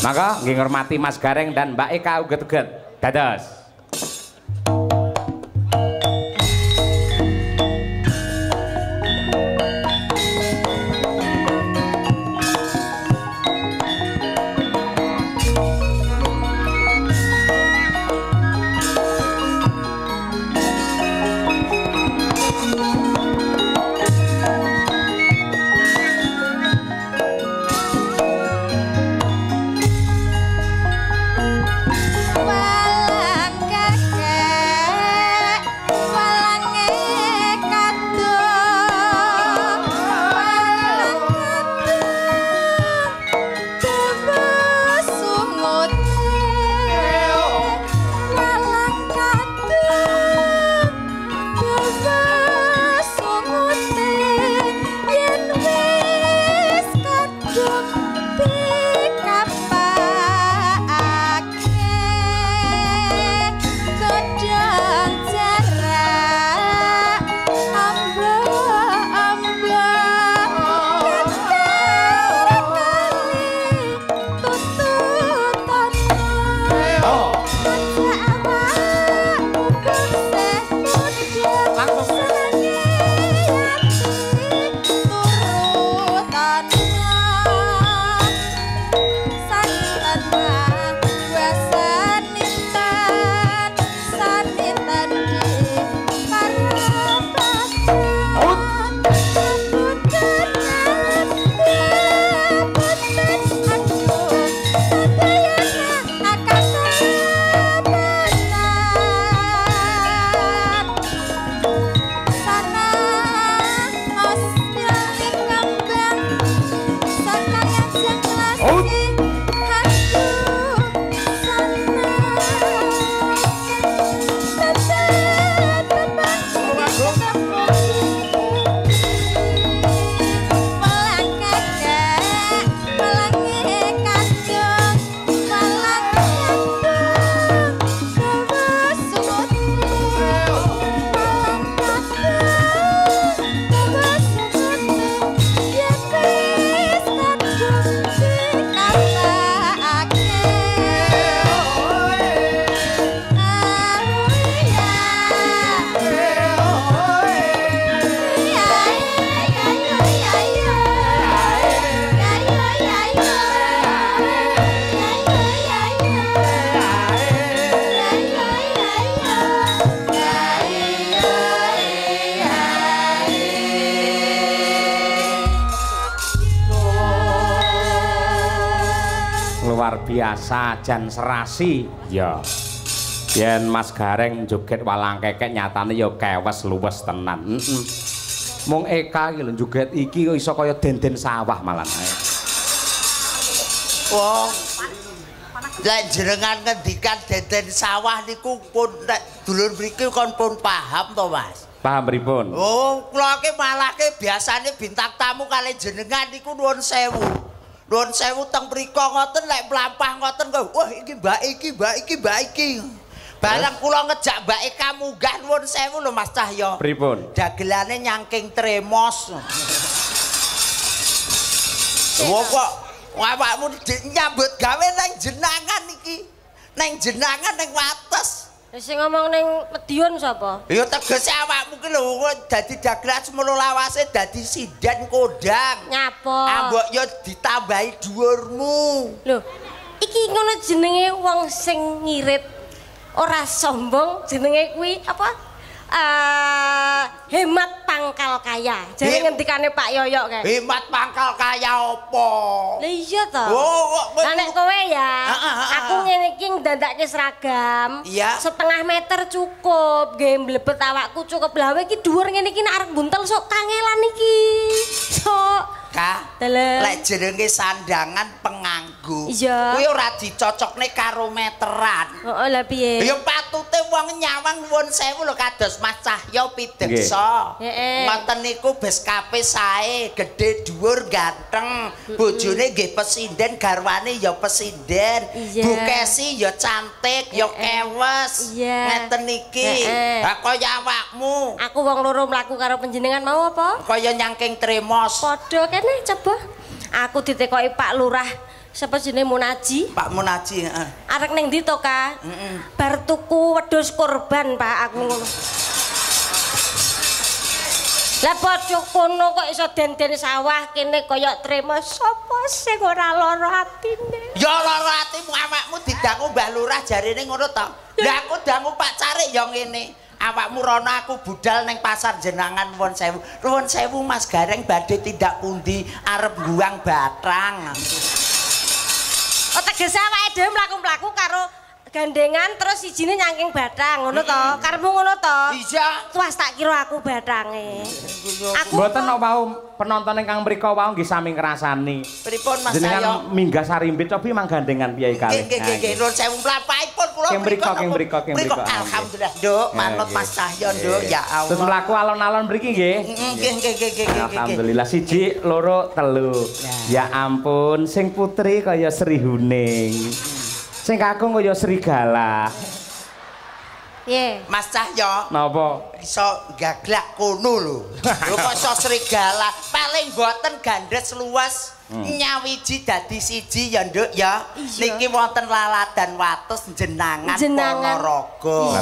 Maka nggih ngurmati Mas Gareng dan Mbak Eka uget-uget. Dados. Biasa jan serasi ya. Yen Mas Gareng joget walang kekek nyatane ya kewes luwes tenan. Mung Eka iki lho joget iki kok iso kaya denden sawah malah. Wong lek jenengan ngendikan denden sawah niku pun nek dulur mriki kon pun paham to, Mas? Paham pripun? Oh, kula ki malahke biasane bintang tamu kali jenengan niku nuwun sewu. Nuwun sewu teng mriko ngoten lek mlampah ngoten kok wah iki mbak iki mbak iki mbak iki. Bareng kula ngejak Mbak Eka munggah nuwun sewu lho Mas Cahyo. Pripun? Dagelane nyangking tremos. Wong kok awakmu nyambut gawe nang jenangan iki. Nang jenangan nang wates. Sing ngomong ning Madiun sapa? Ya tegese awakmu ki lho dadi dagelan semono lawase dadi sinden kondang. Nyapa? Ambok ya ditambahi dhuwurmu. Lho, iki ngono jenenge wong sing ngirit ora sombong jenenge kuwi apa? Hemat pangkal kaya. Jare ngendikane Pak Yoyok kae. Hemat pangkal kaya apa? Lah iya to. Oh, lah nek kowe ya, aku ngene iki ndandake seragam. Setengah meter cukup, nggih mlebet awakku cukup. Lah kowe iki dhuwur ngene iki nek arep buntel sok kangelan iki. Sok. Ka. Lek jenenge sandangan penganggu. Kuwi ora dicocokne karo meteran. Heeh, lah piye? Ya patute wong nyawang nuwun sewu lho kados Mas Cahyo Pideksa. Ngoten niku beskape sae, gedhe dhuwur ganteng, bojone nggih pesinden, garwane ya pesinden, Bu Kesi ya cantik, ya kewes. Ngeten niki. Ha kaya awakmu. Aku wong loro mlaku karo panjenengan mau apa? Kaya nyangking tremos. Padha kene coba. Aku ditekoki Pak Lurah Sapa jenenge Munaji? Pak Munaji, heeh. Arek ning ndi to, Ka? Bar tuku wedhus kurban, Pak, aku ngono. Lah padha kono kok iso den-den sawah kene kaya trema sapa sing ora lara atine. Ya lara atimu awakmu didangu Mbah Lurah jarene ngono to. Lah aku dangu Pak Carik ya ngene. Awakmu rono aku budal ning pasar jenangan nuwun sewu. Nuwun sewu Mas Gareng badhe tindak pundi arep buang batang. Oh tegese awake dhewe mlaku-mlaku karo gandengan terus sijine nyangking batang ngono to. Karepmu ngono to? Iya. Tuas tak kira aku batange. Aku mboten kok wau penonton ingkang mriku wau nggih sami ngrasani. Pripun Mas Cahyo? Jenengan minggah sarimbit cobi mang gandengan piye kalih. Nggih nggih nggih nuwun sewu mlapahipun kula mriku mriku mriku. Alhamdulillah Nduk manut Mas Cahyo Nduk ya Allah. Terus mlaku alon-alon mriki nggih. Nggih nggih nggih nggih. Alhamdulillah 1 2 3. Ya ampun sing putri kaya Sri Huning. Sing kakung kaya serigala. Piye? Mas Cahyo. Napa? Iso gaglak kono lho. Lho kok iso serigala? Paling mboten gandhes luwes. Nyawiji dadi siji ya Nduk ya. Niki wonten laladan wates jenangan Ponorogo.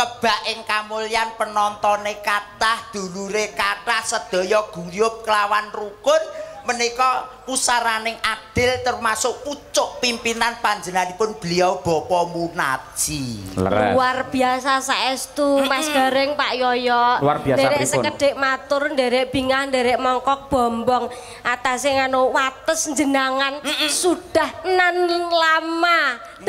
Kebak ing kamulyan penontone kathah, dulure kathah, sedaya guyub kelawan rukun. Menika pusaraning adil termasuk pucuk pimpinan panjenenganipun beliau Bapak Munaji. Luar biasa saestu Mas Gareng Pak Yoyo. Luar biasa nderek sekedhik matur, nderek bingah, nderek mongkok bombong atase nganu wates jenangan sudah nan lama 8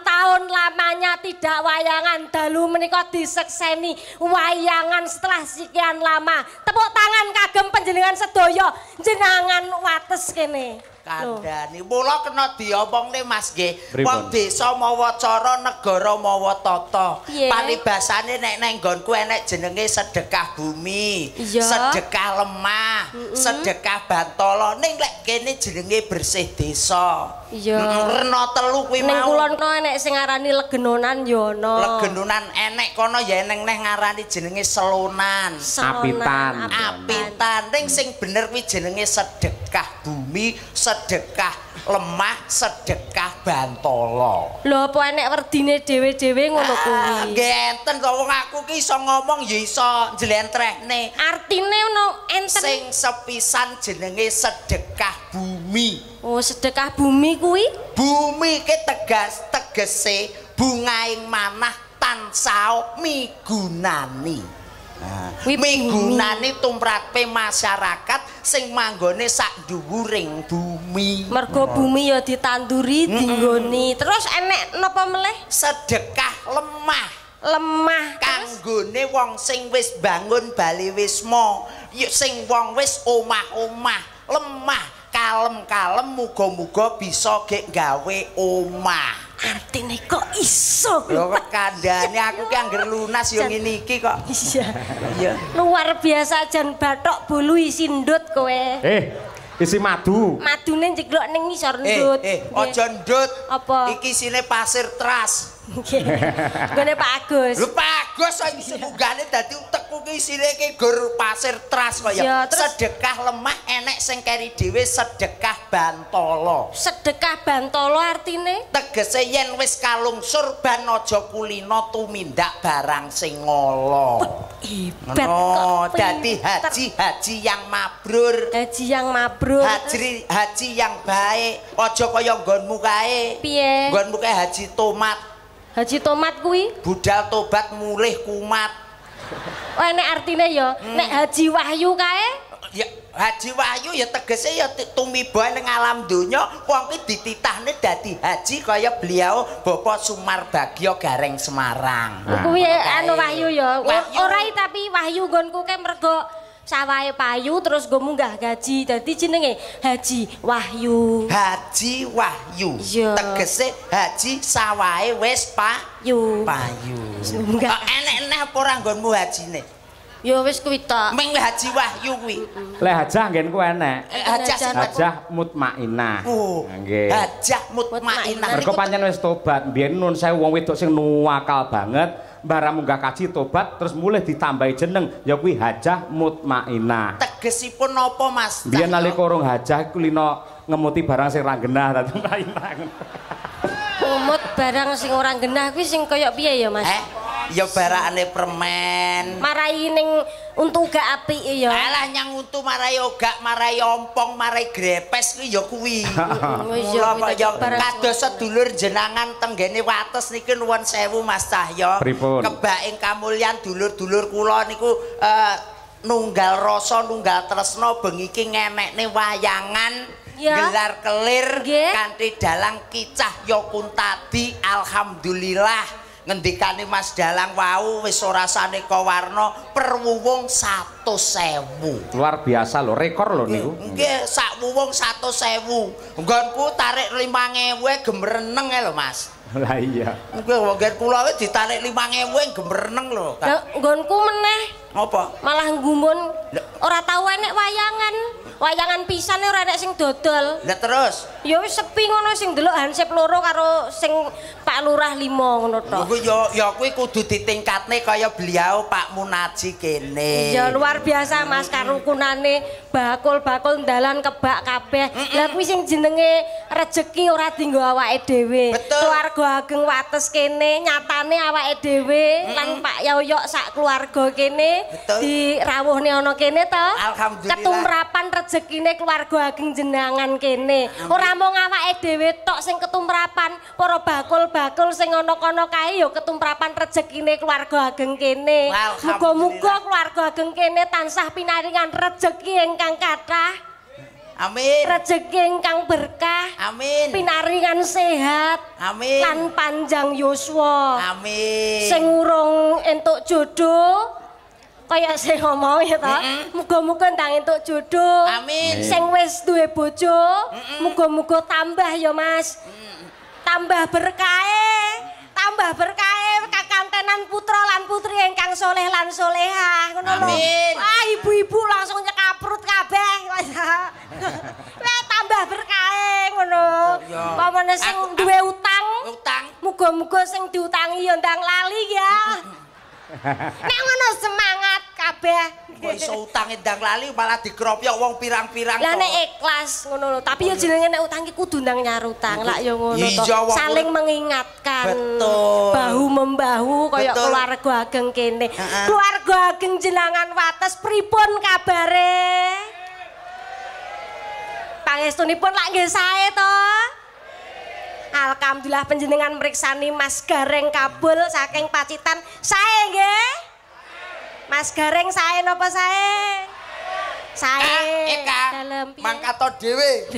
tahun lamanya tidak wayangan dalu menika disekseni wayangan setelah sekian lama. Tepuk tangan kagem panjenengan sedaya jenangan wates kene. Kandhane mula kena diomongne Mas nggih. Wong desa mawa cara, negara mawa tata. Paribasane nek nang nggonku enek jenenge sedekah bumi, sedekah lemah, sedekah bantala. Ning lek kene jenenge bersih desa. Iya. Rena telu kuwi mau. Ning kulon kono enek sing ngarani legenonan ya ana. Legenonan enek kono ya eneng neh ngarani jenenge selonan. Apitan. Apitan. Ning sing bener kuwi jenenge sedekah bumi, sedekah lemah, sedekah bantala. Lho apa enek werdine dhewe-dhewe ngono kuwi? Nggih enten to wong aku ki iso ngomong ya iso njlentrehne. Artine ono enten sing sepisan jenenge sedekah bumi. Oh, sedekah bumi kuwi? Bumi ki tegas tegese bungaing manah tansah migunani. Migunani tumrape masyarakat sing manggone sak dhuwuring bumi. Mergo bumi ya ditanduri, dinggoni. Terus enek napa melih? Sedekah lemah. Lemah kanggone wong sing wis bangun bali wisma, sing wong wis omah-omah, lemah kalem-kalem muga-muga bisa gek gawe omah. Artine kok iso? Lho kok kandhane aku ki angger lunas yo ngene iki kok. Iya. Iya. Luar biasa jan bathok bolu isi ndut kowe. Isi madu. Madune njeglok ning ngisor ndut. Aja ndut. Apa? Iki isine pasir teras. Nggih. Nggone Pak Agus. Lho Pak Agus kok isi munggane dadi utekku ki isine ki gur pasir teras kok ya. Sedekah lemah enek sing keri dhewe sedekah bantala. Sedekah bantala artine? Tegese yen wis kalungsur ban aja kulina tumindak barang sing ngala. Hebat kok. Dadi haji-haji yang mabrur. Haji yang mabrur. Haji haji yang baik. Aja kaya nggonmu kae. Piye? Nggonmu kae haji tomat. Haji tomat kuwi? Budal tobat mulih kumat. Oh enek artine ya. Nek Haji Wahyu kae? Ya Haji Wahyu ya tegese ya tumiba ning alam donya wong ki dititahne dadi haji kaya beliau Bapak Sumarbagyo Gareng Semarang. Kuwi anu Wahyu ya. Ora tapi Wahyu nggonku kae mergo sawahe payu terus nggo munggah gaji. Dadi jenenge Haji Wahyu. Haji Wahyu. Tegese haji sawahe wis payu. Payu. Enek-enek apa ora nggonmu hajine? Ya wis kuwi tok. Ming Haji Wahyu kuwi. Lek hajah nggenku enek. Hajah mutmainah. Nggih. Hajah mutmainah. Mergo pancen wis tobat. Mbiyen nun sewu wong wedok sing nuwakal banget. Barang munggah kaji tobat terus mulih ditambahi jeneng ya kuwi Hajah Mutmainah. Tegesipun napa Mas? Biyen nalika urung hajah iku lina ngemuti barang sing ra genah dadi mlayu. Ngemut barang sing ora genah kuwi sing kaya piye ya, Mas? Ya barakane permen. Marai ning untu gak apik ya. Alah nyang untu marai ogak, marai ompong, marai grepes kuwi ya kuwi. Mula kok ya kados sedulur jenangan tenggene Wates niki nuwun sewu Mas Cahya. Kebak ing kamulyan dulur-dulur kula niku nunggal rasa, nunggal tresna bengi iki ngenekne wayangan gelar kelir kanthi dalang Ki Cahya Kuntadi. Alhamdulillah ngendikane Mas Dalang wau wis ora saneka warna per wuwung 100.000. Luar biasa lho, rekor lho niku. Nggih, sak wuwung 100.000. Nggonku tarik 5.000 gemreneng lho, Mas. Lah iya. Nggih, nggon kula wis ditarik 5.000 gemreneng lho. Lah nggonku meneh. Apa? Malah nggumun ora tau enek wayangan. Wayangan pisane ora enek sing dodol. Lah terus? Ya wis sepi ngono sing ndelok hansip loro karo sing Pak Lurah 5 ngono tok. Lho ya kuwi kudu ditingkatne kaya beliau Pak Munaji kene. Ya luar biasa Mas karukunane bakul-bakul dalan kebak kabeh. Lah kuwi sing jenenge rejeki ora dienggo awake dhewe. Keluarga ageng Wates kene nyatane awake dhewe lan Pak Yoyok sak keluarga kene dirawuhne ana kene to. Alhamdulillah. Ketumrapan rezekine keluarga ageng jenangan kene. Ora mung awake dhewe tok sing ketumrapan, para bakul-bakul sing ana kono kae ya ketumrapan rezekine keluarga ageng kene. Muga-muga keluarga ageng kene tansah pinaringan rejeki ingkang kathah. Amin. Rejeki ingkang berkah. Amin. Pinaringan sehat. Amin. Lan panjang yuswa. Amin. Sing urung entuk jodoh kaya sing ngomong ya ta. Muga-muga ndang entuk jodoh. Amin. Sing wis duwe bojo, muga-muga tambah ya Mas. Tambah berkahe, tambah berkahe kakantenan putra lan putri ingkang soleh lan solehah ngono lho. Wah, ibu-ibu langsung nyekaprut kabeh. Wah, tambah berkahe ngono. Pamane sing duwe utang, muga-muga sing diutangi ya ndang lali ya. Nek ngono semangat kabeh. Kok iso utange ndang lali malah dikropyok wong pirang-pirang. Lah nek ikhlas ngono lho, tapi ya jenenge nek utang ki kudu ndang nyar utang lak ya ngono to. Saling mengingatkan. Betul. Bahu membahu kaya keluarga ageng kene. Keluarga ageng jenangan Wates pripun kabare? Pangestunipun lak nggih sae to. Alhamdulillah panjenengan mriksani Mas Gareng Kabul saking Pacitan. Sae nggih? Mas Gareng sae napa sae? Sae. Eka. Dalem piye? Mangkato dhewe.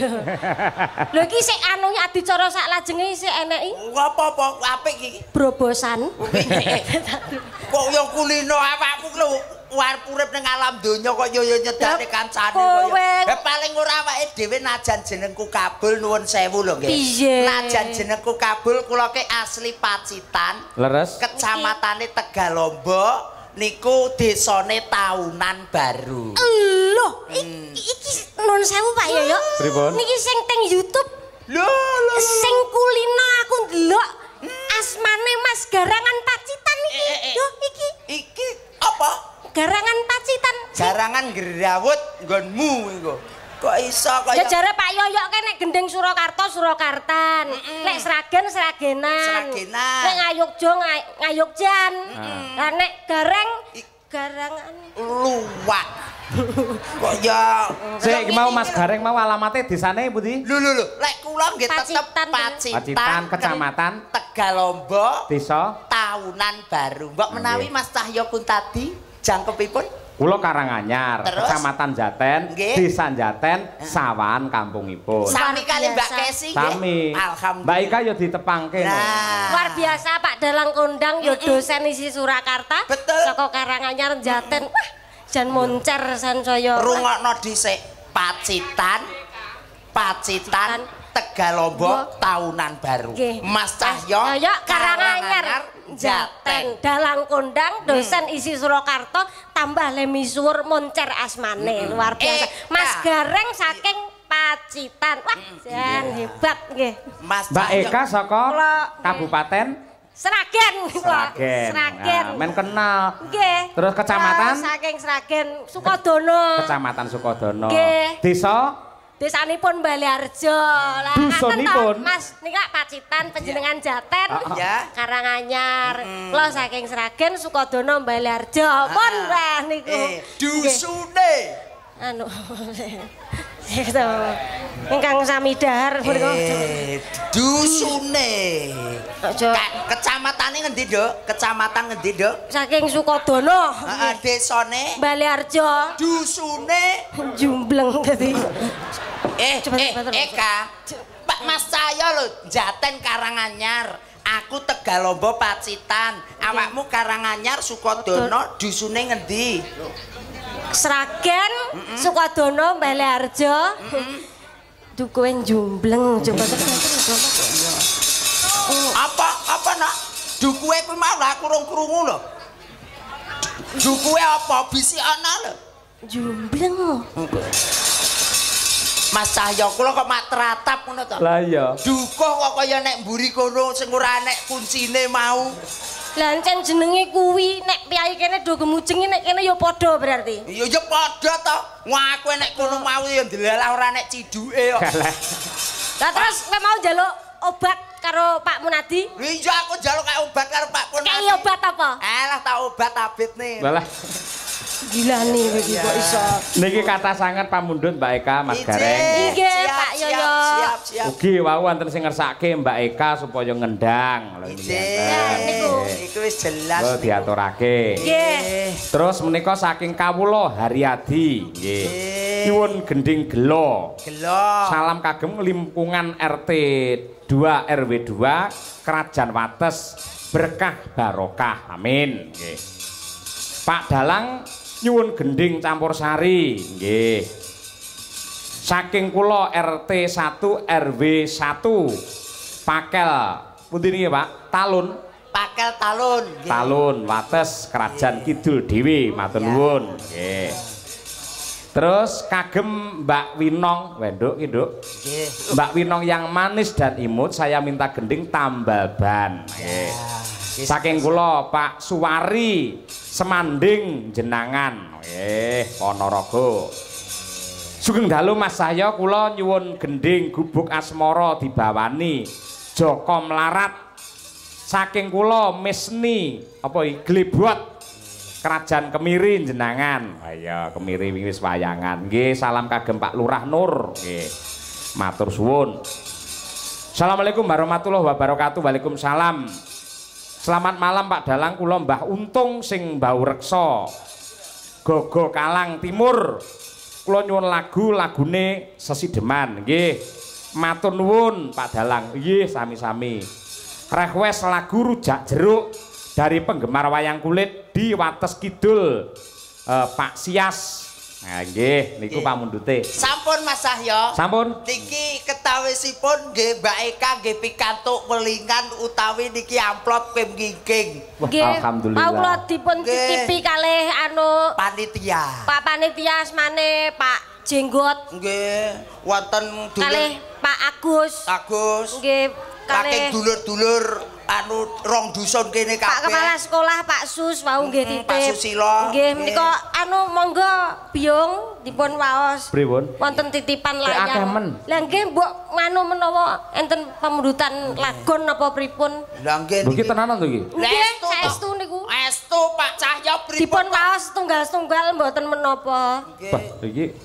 Lho iki sik anu adicara sak lajenge sik eneki. Apa-apa apik iki? Brobosan. Kok yo kulino awakmu lho arep urip ning alam donya kok yo nyedane kancane kaya. Eh paling ora awake dhewe najan jenengku Kabul nuwun sewu lho nggih. Najan jenengku Kabul kula ke asli Pacitan. Leres. Kecamatane Tegalombo niku desane Tahunan Baru. Lho, iki nuwun sewu Pak Yoyo. Niki sing teng YouTube. Lho lho. Sing kulino aku ndelok asmane Mas Garangan Pacitan iki. Yo iki. Iki apa? Garangan Pacitan. Garangan gerawut nggonmu iku. Kok iso kaya ya jare Pak Yoyok kan nek gendeng Surakarta Surakartan, nek Sragen Sragenan. Sragenan. Nek Ngayogja Ngayogjan. Lah nek Gareng Garangan luwak. Kok ya sik iki mau Mas Gareng mau alamate desane pundi? Lho lho lho, lek kula nggih tetep Pacitan. Pacitan kecamatan Tegalombo, desa Tahunan Baru. Mbok menawi Mas Cahya Kuntadi jangkepipun? Kula Karanganyar, Kecamatan Jaten, Desa Jaten, Sawahan kampungipun. Sami kali Mbak Kesi nggih. Sami. Alhamdulillah. Mbak Ika ya ditepangke. Nah. Luar biasa Pak Dalang kondang ya dosen isi Surakarta. Betul. Saka Karanganyar Jaten. Wah, jan moncer sansaya. Rungokno dhisik Pacitan. Pacitan Tegalombo Tahunan Baru. Mas Cahyo Karanganyar Jaten, dalang kondang dosen isi Surakarta tambah lemisuwur moncer asmane. Luar biasa. Mas Gareng saking Pacitan. Wah, jan hebat nggih. Mas Mbak Eka saka Kabupaten Sragen. Sragen. Sragen. Nah, men kenal. Nggih. Terus kecamatan saking Sragen Sukodono. Kecamatan Sukodono. Nggih. Desa Desanipun Baleharjo. Lah dusunipun Mas nika Pacitan panjenengan Jaten. Karanganyar. Kula saking Sragen Sukodono Baleharjo. Pun lah niku. Dusune. Anu. Ingkang sami dahar punika. Dusune. Kecamatane ngendi, Nduk? Kecamatan ngendi, Nduk? Saking Sukodono. Heeh, desane Baleharjo. Dusune Jumbleng dadi. Eka. Pak Mas Cahyo lho, Jaten Karanganyar. Aku Tegalombo Pacitan. Awakmu Karanganyar Sukodono, dusune ngendi? Sragen, Sukodono, Baleharjo. Dukuhe Jumbleng, coba. Apa nak? Dukuhe kuwi mau lho aku rung krungu lho. Dukuhe apa? Bisi ana lho. Jumbleng. Mas Cahyo kula kok mak teratap ngono to. Lah iya. Dukuh kok kaya nek mburi kono sing ora nek kuncine mau. Lah encen jenenge kuwi nek piyai kene do gemujeng nek kene ya padha berarti. Iya ya padha to. Wong aku nek kono mau ya ndelalah ora nek ciduke kok. Lah terus kowe mau njaluk obat karo Pak Munadi? Iya aku njaluk obat karo Pak Munadi. Kayak obat apa? Alah tak obat abit nih. Walah. Gila nih iki kok iso. Niki kathah sanget pamundhut Mbak Eka Mas Gareng. Nggih Pak Yoyo. Siap, siap. Ugi wau wonten sing ngersake Mbak Eka supaya ngendang lho niku. Iku wis jelas. Lho diaturake. Nggih. Terus menika saking kawula Haryadi nggih. Nyuwun gending gelo. Gelo. Salam kagem lingkungan RT 2 RW 2 Kerajaan Wates berkah barokah. Amin nggih. Pak Dalang nyuwun gending campur sari nggih. Saking kula RT 1 RW 1 Pakel pundi niki Pak? Talun. Pakel Talun. Talun Wates Kerajaan Kidul dhewe matur nuwun nggih. Terus kagem Mbak Winong, wenduk ki Nduk. Nggih. Mbak Winong yang manis dan imut, saya minta gending tambal ban. Nggih. Saking kula Pak Suwari Semanding jenangan. Nggih, Ponorogo. Sugeng dalu Mas Cahyo, kula nyuwun gending gubuk asmara dibawani Joko Mlarat. Saking kula Misni apa iki Glebot Kerajaan Kemiri jenangan. Ayo Kemiri wingi wis wayangan. Nggih, salam kagem Pak Lurah Nur. Nggih. Matur suwun. Assalamualaikum warahmatullahi wabarakatuh. Waalaikumsalam. Selamat malam Pak Dalang, kula Mbah Untung sing mbau reksa. Gogo Kalang Timur. Kula nyuwun lagu lagune Sesideman. Nggih. Matur nuwun Pak Dalang. Nggih, sami-sami. Request lagu Rujak Jeruk dari penggemar wayang kulit di Wates Kidul, Pak Sias. Nah, nggih, niku pamundhute. Sampun Mas Cahyo. Sampun. Niki ketawisipun nggih Mbak Eka nggih pikantuk welingan utawi niki amplop pem ngingking. Nggih. Alhamdulillah. Mau kula dipun titipi kalih anu panitia. Pak panitia asmane Pak Jenggot. Nggih, wonten dulur kalih Pak Agus. Agus. Nggih, kalih dulur-dulur anu rong dusun kene kabeh. Pak kepala sekolah Pak Sus wau nggih titip. Pak Susilo. Nggih menika anu monggo biyung dipun waos. Pripun? Wonten titipan layang. Lah nggih mbok nganu menawa enten pamundutan lagon napa pripun. Lah nggih. Lho iki tenanan to iki? Nggih, saestu niku. Estu Pak Cahyo pripun? Dipun waos setunggal-setunggal mboten menapa. Nggih. Bah iki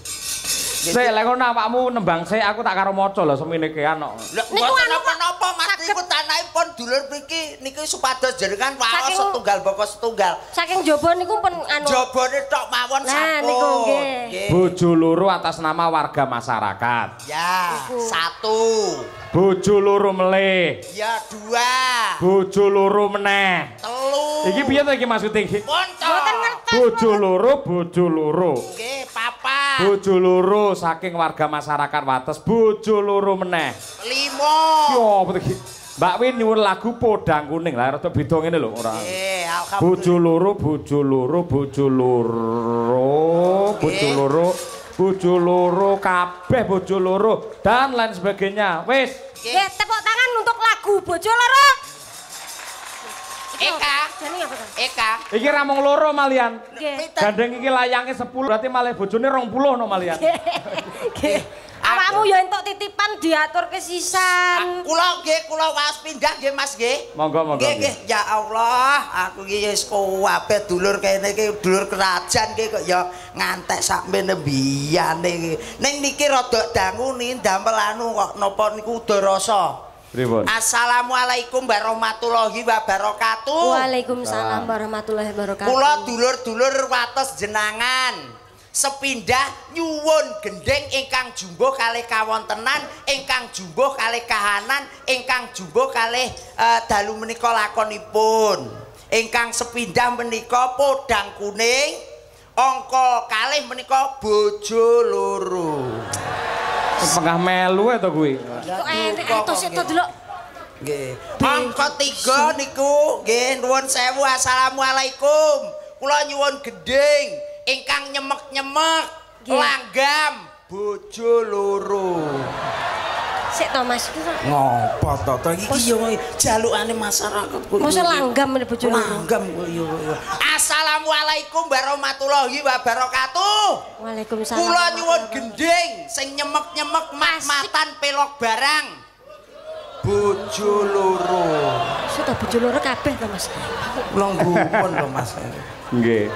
sik lek ngono awakmu nembang sik aku tak karo maca lho semene kean kok. Niku napa-napa Mas niku tanahipun dulur mriki niki supados jenengan waos setunggal baka setunggal. Saking jaba niku pun anu. Jabane tok mawon sampun. Niku nggih. Bojo loro atas nama warga masyarakat. Ya, satu. Bojo loro melih. Ya, dua. Bojo loro meneh. Telu. Iki piye to iki maksude iki? Mboten ngertos. Bojo loro, bojo loro. Nggih, papat. Bojo loro saking warga masyarakat Wates, bojo loro meneh. Limo. Yo apa iki? Mbak Win nyuwun lagu Podang Kuning. Lah rada beda ngene lho ora. Nggih, alhamdulillah. Bojo loro, bojo loro, bojo loro, bojo loro, bojo loro kabeh bojo loro dan lain sebagainya. Wis. Nggih, tepuk tangan untuk lagu Bojo Loro. Eka. Eka. Iki ra mung loro malian. Gandeng iki layange 10 berarti malih bojone 20 no malian. Nggih. Awakmu ya entuk titipan diaturke sisan. Kula nggih, kula waos pindah nggih Mas nggih. Monggo monggo. Nggih nggih, ya Allah, aku iki wis kabeh dulur kene iki dulur kerajaan iki kok ya ngantek sakmene mbiyane iki. Ning niki rada dangu ni ndamel anu kok napa niku udarasa. Pripun? Assalamualaikum warahmatullahi wabarakatuh. Waalaikumsalam warahmatullahi wabarakatuh. Kula dulur-dulur wates jenangan. Sepindah nyuwun gendheng ingkang jumbuh kalih kawontenan, ingkang jumbuh kalih kahanan, ingkang jumbuh kalih dalu menika lakonipun. Ingkang sepindah menika podang kuning, angka kalih menika bojo loro. Pengah melu to kuwi. Kok enek to sik to delok. Nggih. Angka 3 niku nggih nuwun sewu assalamualaikum. Kula nyuwun gendheng ingkang nyemek-nyemek langgam bojo loro. Sik to Mas. Ngopo to to iki yo jalukane masyarakat kok. Mosok langgam bojo loro. Langgam kok yo. Assalamualaikum warahmatullahi wabarakatuh. Waalaikumsalam. Kula nyuwun gendhing sing nyemek-nyemek mat-matan pelok barang bojo loro. Sik to bojo loro kabeh to Mas. Kula nggumun lho Mas. Nggih.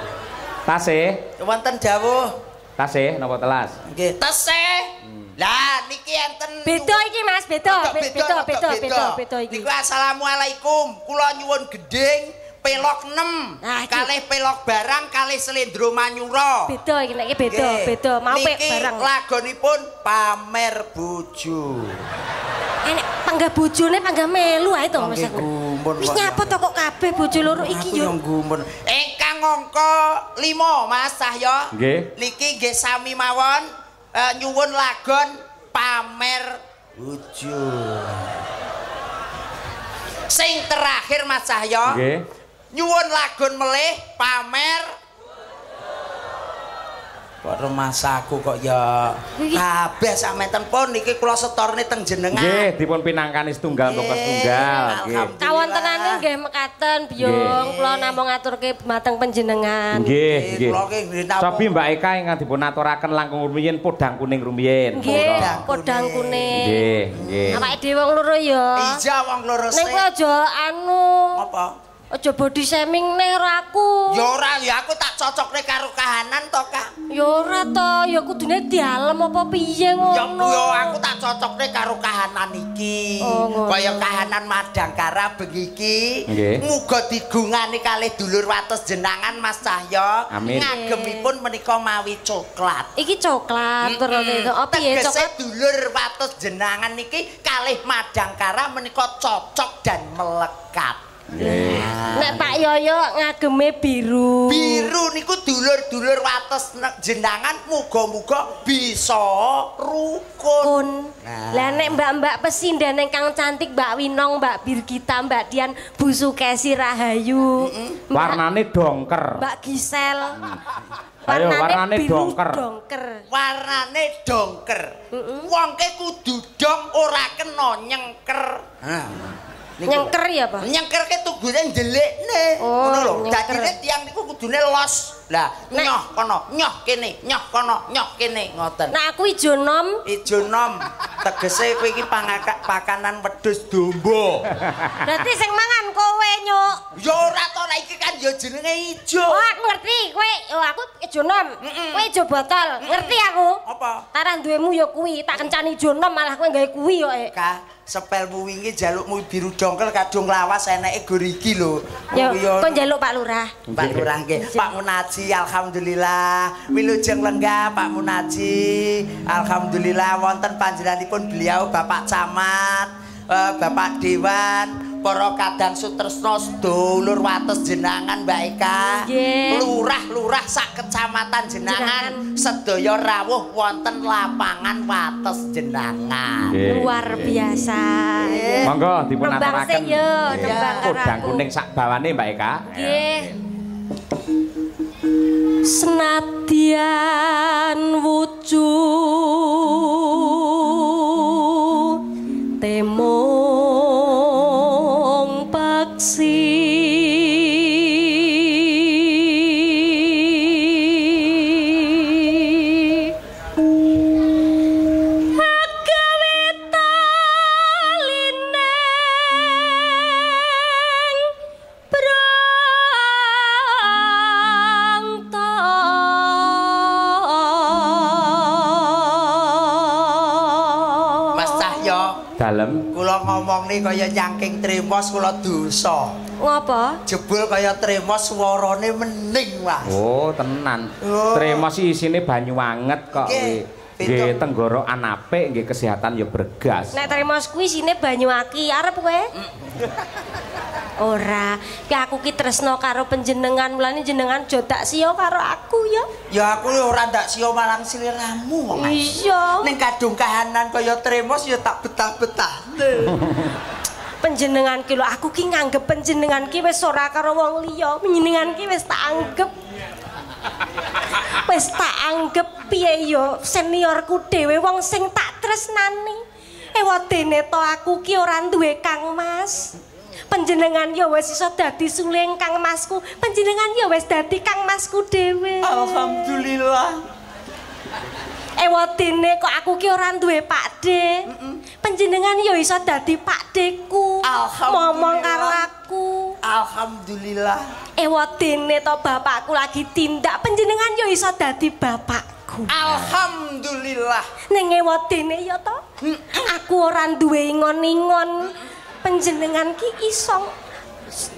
Tasih wonten dawuh. Tasih napa telas? Nggih, tasih. Lah niki enten beda iki Mas, beda. Beda iki. Niku assalamualaikum, kula nyuwun gendhing pelok 6, kalih pelok barang kalih slendro manyura. Beda iki nek iki beda, mau pek barang. Niki lagonipun pamer bojo. Enek panggah bojone panggah melu ae to Mas aku. Wis nyapa to kok kabeh bojo loro iki yo. Ingkang angka 5 Mas Cahya. Nggih. Niki nggih sami mawon nyuwun lagon pamer bojo. Sing terakhir Mas Cahya. Nggih. Nyuwun lagon melih pamer. Kok remasaku kok ya kabeh samenten pun niki kula setorne teng jenengan. Nggih, dipun pinangkani setunggal mboko setunggal. Nggih. Kawontenane nggih mekaten, Biyung. Kula namung ngaturke dhumateng panjenengan. Nggih, nggih. Cobi Mbak Eka ingkang dipun aturaken langkung rumiyin podang kuning rumiyin. Nggih, podang kuning. Nggih, nggih. Awake dhewe wong loro ya. Iya, wong loro sik. Ning kowe aja anu. Apa? Aja body shaming neh karo aku. Ya ora, ya aku tak cocokne karo kahanan to, Kak. Ya ora to, ya kudune dialem apa piye ngono. Ya aku tak cocokne karo kahanan iki. Oh, kaya kahanan Madangkara bengi iki. Muga digungani kalih dulur wates jenangan Mas Cahya. Ngagemipun menika mawi coklat. Iki coklat terus oh piye coklat? Dulur wates jenangan niki kalih Madangkara menika cocok dan melekat. Nggih. Nek Pak Yoyo ngageme biru. Biru niku dulur-dulur wates jenangan muga-muga bisa rukun. Lah nek mbak-mbak pesinden ingkang cantik Mbak Winong, Mbak Birgita, Mbak Dian, Bu Sukesi Rahayu. Warnane dongker. Mbak Gisel. Ayo warnane dongker. Warnane dongker. Wongke kudu dong ora kena nyengker. Nyengker ya, Pak? Nyengkerke tugune ndelikne. Ngono lho. Dadine tiyang niku kudune los. Lah, nyoh kono, nyoh kene, nyoh kono, nyoh kene ngoten. Nah, aku ijo nom. Ijo nom. Tegese kowe iki pakanan wedhus domba. Berarti sing mangan kowe, Nyuk. Ya ora to, lah iki kan ya jenenge ijo. Oh, aku ngerti. Kowe, oh aku ijo nom. Kowe ijo botol. Ngerti aku? Apa? Tarah duwemu ya kuwi, tak kencani ijo nom malah kowe gawe kuwi kok. Ka, sepelmu wingi jalukmu biru dongkel kadung lawas eneke gor iki lho. Ya, kon njaluk Pak Lurah. Pak Lurah nggih. Pak Munaji alhamdulillah. Wilujeng lenggah Pak Munaji. Alhamdulillah wonten panjenenganipun beliau Bapak Camat, Bapak Dewan, para kadang sutresna sedulur wates jenangan Mbak Eka. Lurah-lurah sak kecamatan jenangan sedaya rawuh wonten lapangan wates jenangan. Luar biasa. Monggo dipun aturaken. Podang kuning sak bawane Mbak Eka. Nggih. Senadyan wujud temung paksi Kula ngomongne kaya nyangking tremos kula dosa. Ngopo? Jebul kaya tremos swarane mening, Mas. Oh, tenan. Oh. Tremos isine banyu anget kok kuwi. Nggih, tenggorokan apik, nggih kesehatan ya bergas. Nek tremos kuwi isine banyu aki, arep kowe? Ora, ki aku ki tresno karo panjenengan, mulane jenengan aja dak siya karo aku ya. Ya aku ora ndak siya marang sliramu, Mas. Iya. Ning kadung kahanan kaya tremos ya tak betah-betahne. Panjenengan ki lho, aku ki nganggep panjenengan ki wis ora karo wong liya, panjenengan ki wis tak anggep. Wis tak anggep piye ya seniorku dhewe wong sing tak tresnani. Ewadene to aku ki ora duwe Kang Mas. Panjenengan ya wis iso dadi suling Kang Masku. Panjenengan ya wis dadi Kang Masku dhewe. Alhamdulillah. Ewadene kok aku ki ora duwe Pakde. Panjenengan ya iso dadi Pakdeku. Ngomong karo aku. Alhamdulillah. Ewadene to bapakku lagi tindak, panjenengan ya iso dadi bapakku. Alhamdulillah. Ning ewadene ya to, aku ora duwe ingon-ingon. Panjenengan ki iso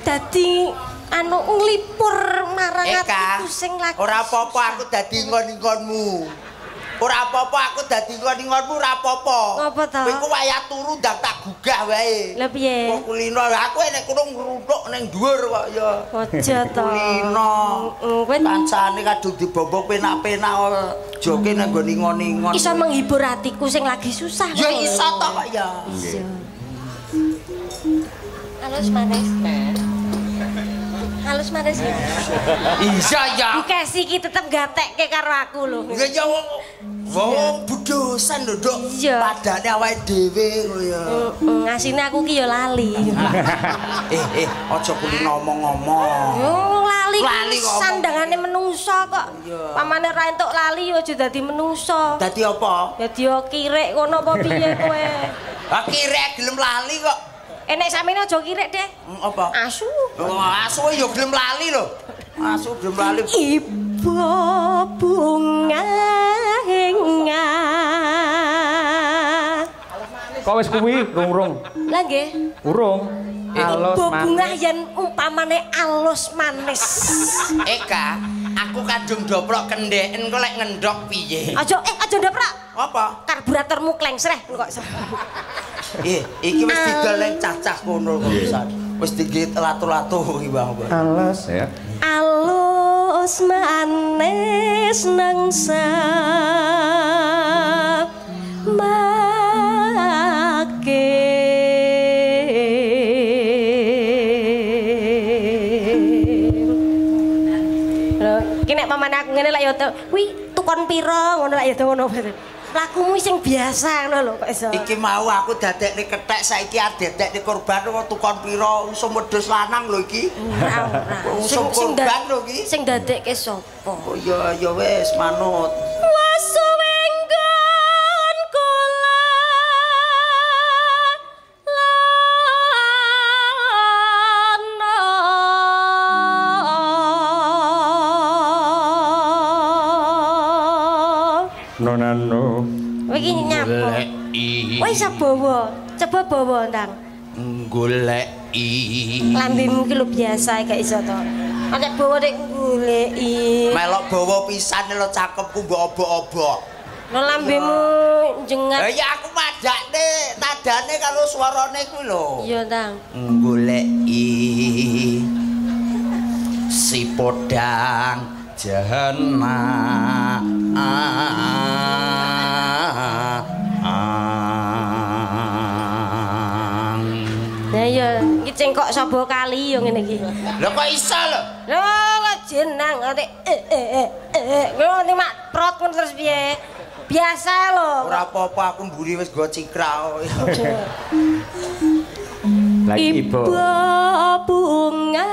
dadi anu nglipur marang atiku sing lagi. Ora apa-apa aku dadi ingon-ingonmu. Ora apa-apa aku dadi ingon-ingonmu ora apa-apa. Ngopo to? Kowe ku wayah turu ndang tak gugah wae. Lah piye? Kok kulino aku nek kono ngruntuk ning dhuwur kok ya. Aja to. Kulino. Kowe kancane kadung dibombong penak-penak joke nang nggon ingon-ingon. Iso menghibur atiku sing lagi susah. Ya iso to kok ya. Iya. Halus manis. Halus manis. Iya ya. Bu Kesi iki tetep gatekke karo aku lho. Ya ya wong budosan lho, Nduk. Padane awake dhewe ngono ya. Ngasine aku ki ya lali. Aja kuli ngomong-ngomong. Lali sandangane menungso kok. Pamane ra entuk lali ya aja dadi menungso. Dadi apa? Dadi yo kirek ngono apa piye kowe? Lah kirek gelem lali kok. Nek samene aja kirek deh. Apa? Asu. Oh, asu ya gelem lali lho. Asu gelem lali. Ibu bunga Kok wis kuwi rung-rung? Lah nggih. Urung. Alus manis. Bunga yen umpamane alus manis. Eka, aku kadung doprok kendheken kok lek ngendhok piye? Aja aja ndoprok. Apa? Karburatormu klengsreh kok. Iki wis didol ning cacah kono kok pisan. Wis digigit latu-latu iki Bang. Alus ya. Alus manis nang make. Lho, iki nek pamane aku ngene lak ya kuwi tukon pira ngono lak ya ngono. Lakumu sing biasa ngono lho kok iso. Iki mau aku dadekne kethek saiki adedekne korban kok tukon pira usum wedhus lanang lho iki. Ora ora. Usum korban lho iki. Sing dadekke sapa? Oh iya ya wis manut. Wasuwenggon kula lana. Nonano. Kowe iki nyapa? Kowe iso bawa. Coba bawa ndang. Goleki. Lambemu ki lho biasa gak iso to. Nek bawa nek goleki. Melok bawa pisan lho cakepku mbok obok-obok. Lho lambemu jengat. Lah ya aku madakne, nadane karo swarane kuwi lho. Iya, Ndang. Goleki si podang jahana. Lah ya iki cengkok sapa kali yo ngene iki. Lho kok iso lho? Lho kok jenang ate ngono mak prot ngono terus piye? Biasa lho. Ora apa-apa aku mburi wis go cikra. Lagi ibu. Bunga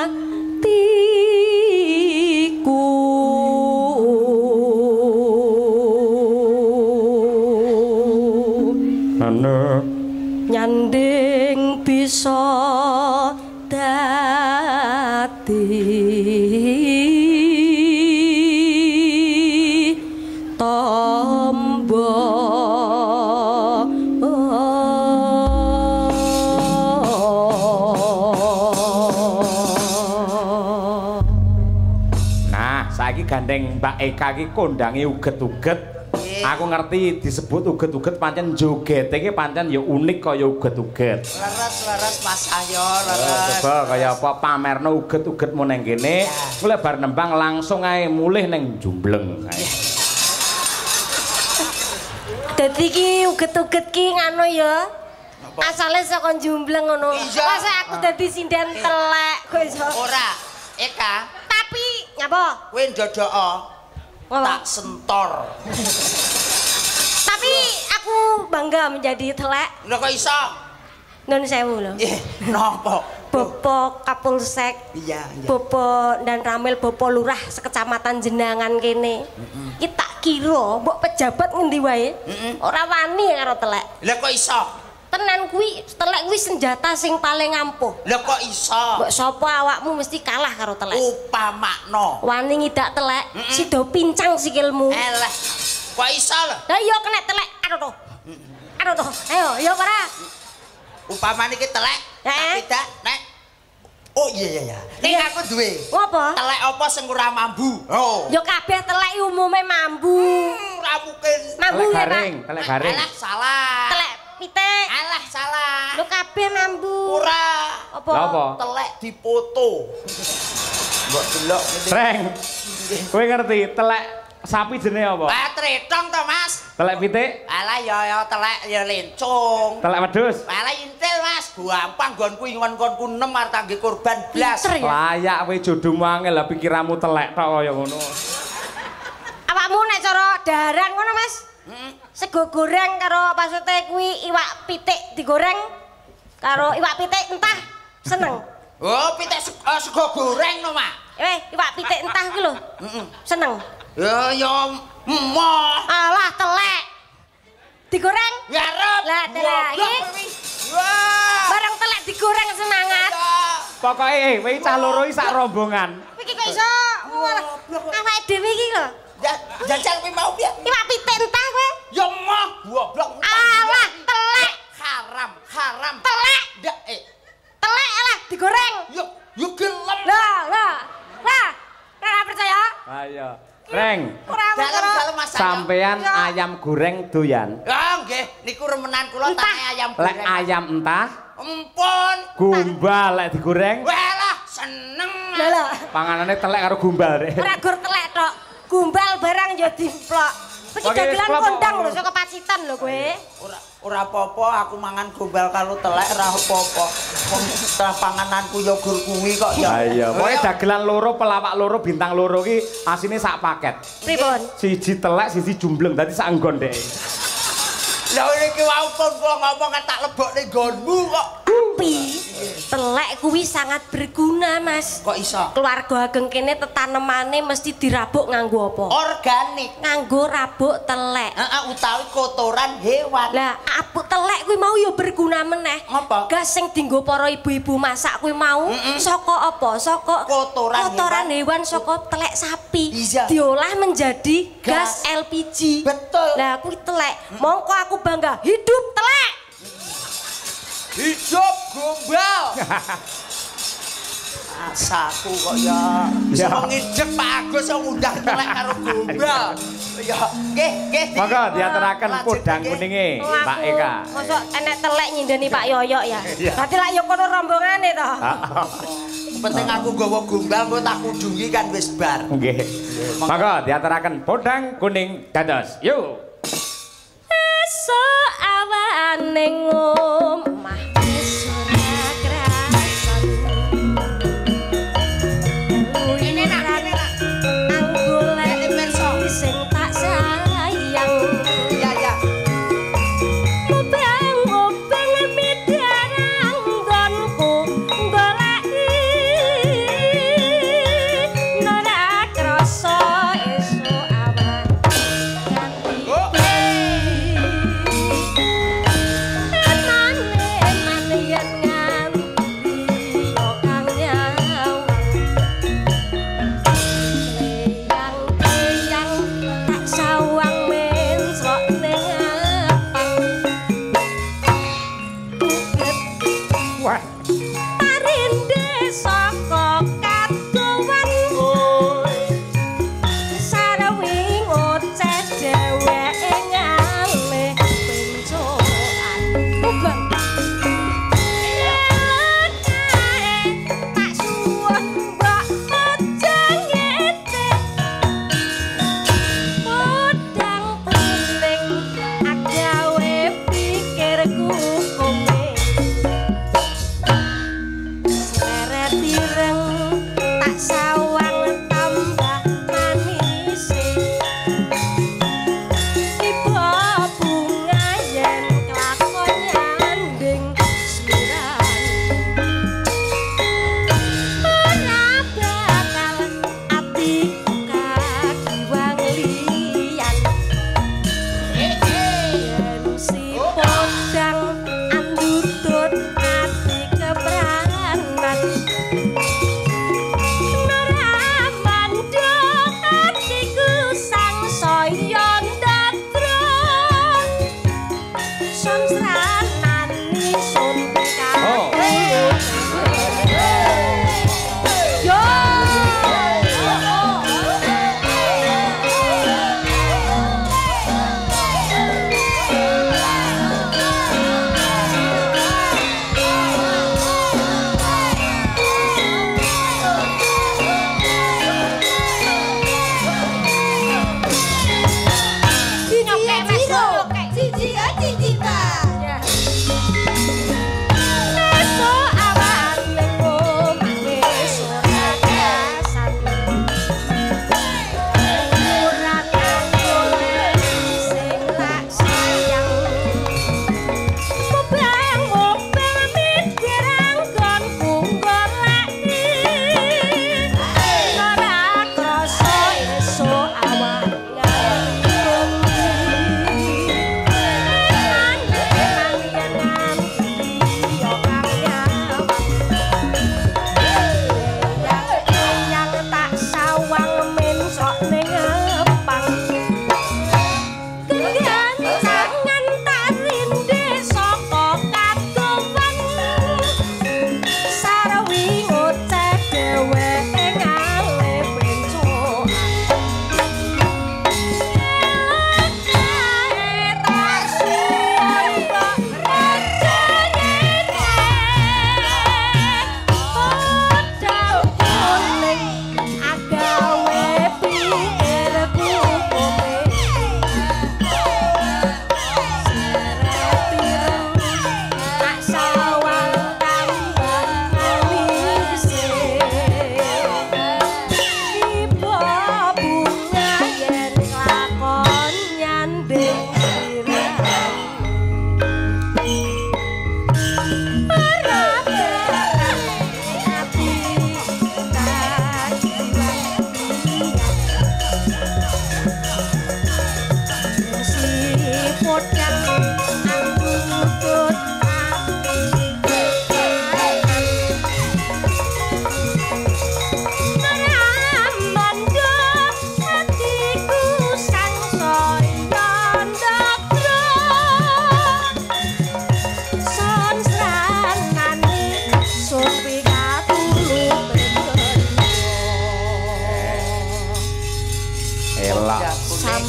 atiku. Ana nyanding bisa dadi tombo. iki gandeng Mbak Eka iki kondange uget-uget. Aku ngerti disebut uget-uget pancen jogete iki pancen ya unik kaya uget-uget. Leres-leres Mas Cahyo, leres. Coba kaya apa pamerno uget-ugetmu nang kene. Mulai bar nembang langsung ae mulih nang Jumbleng. Dadi iki uget-uget ki ngono ya. Asale saka Jumbleng ngono. Masa aku dadi sinden telek kok iso. Ora, Eka. Tapi nyapa? Kowe ndodoko. Tak sentor. Tapi aku bangga menjadi telek. Lho kok iso? Nun sewu lho. Nggih, napa? Bapak Kapolsek. Iya, iya. Bapak dan Ramil, Bapak Lurah sekecamatan Jenangan kene. Iki tak kira mbok pejabat ngendi wae. Ora wani karo telek. Lha kok iso? Tenan kuwi telek kuwi senjata sing paling ampuh. Lha kok iso? Mbok sapa awakmu mesti kalah karo telek. Upamakno. Wani ngidak telek, sida pincang sikilmu. Eleh. Kok iso lho? Lah iya kena telek. Aduh toh. Aduh toh. Ayo, iya ora? Upamane iki telek, tapi dak nek oh iya iya iya. Ning aku duwe. Apa? Telek apa sing ora mambu? Oh. Ya kabeh telek umume mambu. Ora mungkin. Mambu telek garing, telek garing. Alah salah. Telek pitik. Alah salah. Lho kabeh mambu. Ora. Apa? Apa? Telek dipoto. Mbok delok ngene. Reng. Kowe ngerti telek sapi jenenge apa? Lah tretong to, Mas. Telek pitik? Alah ya ya telek ya lencung. Telek wedhus? Alah intil, Mas. Gampang nggonku ingon-nggonku 6 arep tangge korban blas. Layak kowe jodohmu angel lah pikiranmu telek tok kaya ngono. Awakmu nek cara daharan ngono, Mas. Sego goreng karo maksudnya kuwi iwak pitik digoreng karo iwak pitik entah seneng. Oh, pitik sego goreng no, Mak. Iwak pitik entah kuwi lho. Seneng. Ya ya emoh. Alah telek. Digoreng? Ya arep. Lah telek iki. Wah. Barang telek digoreng semangat. Pokoke kowe cah loro iki sak rombongan. Iki kok iso awake dhewe iki lho. Jajal kowe mau piye? Iwak pitik entah kowe. Ya emoh, goblok. Alah telek. Haram, haram. Telek. Ndak Telek alah digoreng. Yo yo gelem. Lah, lah. Lah, ora percaya? Ayo. Reng. Dalem-dalem Mas. Sampean ayam goreng doyan. Ah nggih, niku remenan kula tane ayam goreng. Lek ayam entah? Empun. Gombal lek digoreng. Walah, seneng. Lah lah. Panganane telek karo gombal rek. Ora gur telek tok. Gombal barang ya dimplok. Iki dagelan kondang lho saka Pacitan lho kowe. Ora ora apa-apa aku mangan gombal karo telek ora apa-apa. Wong setelah pangananku ya gur kuwi kok ya. Ha iya, pokoke dagelan loro, pelawak loro, bintang loro ki asine sak paket. Pripun? Siji telek, siji jumbleng, dadi sak nggon dhek. Lah iki wau pun kula ngomong kan tak lebokne nggonmu kok. Tapi telek kuwi sangat berguna, Mas. Kok iso? Keluarga ageng kene tetanemane mesti dirabuk nganggo apa? Organik. Nganggo rabuk telek. Heeh, utawi kotoran hewan. Lah, abuk telek kuwi mau ya berguna meneh. Apa? Gas sing dienggo para ibu-ibu masak kuwi mau saka apa? Saka kotoran hewan, saka telek sapi. Iya. Diolah menjadi gas LPG. Betul. Lah kuwi telek. Mongko aku bangga hidup telek. Hidup gombal. Asaku kok ya. Iso ngidek Pak Agus iso ngundang telek karo gombal. Ya, nggih, nggih. Monggo diaturaken podang kuninge Pak Eka. Mosok enek telek nyindeni Pak Yoyok ya. Berarti lak yo kono rombongane to. Penting aku nggawa gombal engko tak kudungi kan wis bar. Nggih. Monggo diaturaken podang kuning dados. Yo. Esuk awane omah wis ora krasan. Ini nak, ini nak. Anggolek sing tak sayang. Iya, iya. Obang-obang midarang nggonku goleki ora krasa esuk awan ganti. Oh. Ana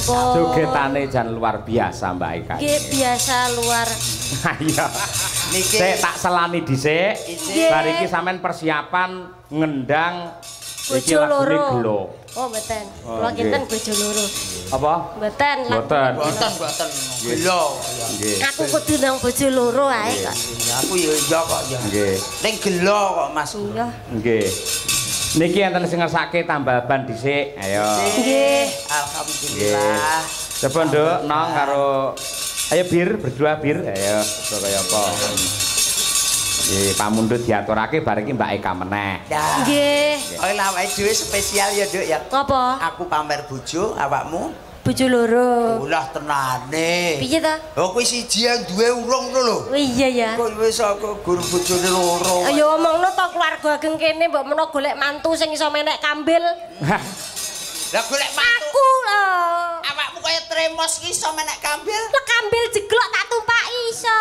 Jogetane jan luar biasa Mbak Eka. Nggih, biasa luar. Iya. Niki sik tak selani dhisik. Bar iki sampean persiapan ngendang iki lagune gelo. Oh, mboten. Kula kinten bojo loro. Apa? Mboten. Mboten. Mboten, gelo. Nggih. Aku kudu nang bojo loro ae kok. Aku ya iya kok ya. Nggih. Ning gelo kok Mas. Iya. Nggih. Niki enten sing ngersake tambal ban dhisik. Ayo. Nggih. Alhamdulillah. Coba Nduk, nong karo ayo bir berdua bir. Ayo, kaya apa. Nggih, pamundhut diaturake bar iki Mbak Eka meneh. Nggih. Oh, lha awake dhewe spesial ya, Nduk ya. Apa? Aku pamer bojo, awakmu bojo loro. Ulah tenane. Piye ta? Oh, kuwi siji yang duwe urung ngono lho. Oh iya ya. Kok wis aku guru bojone loro. Ayo omongno to keluarga ageng kene mbok menawa golek mantu sing iso menek kambil. Lah golek mantu. Aku lho. Awakmu kaya tremos ki iso menek kambil. Lah kambil jeglok tak tumpaki iso.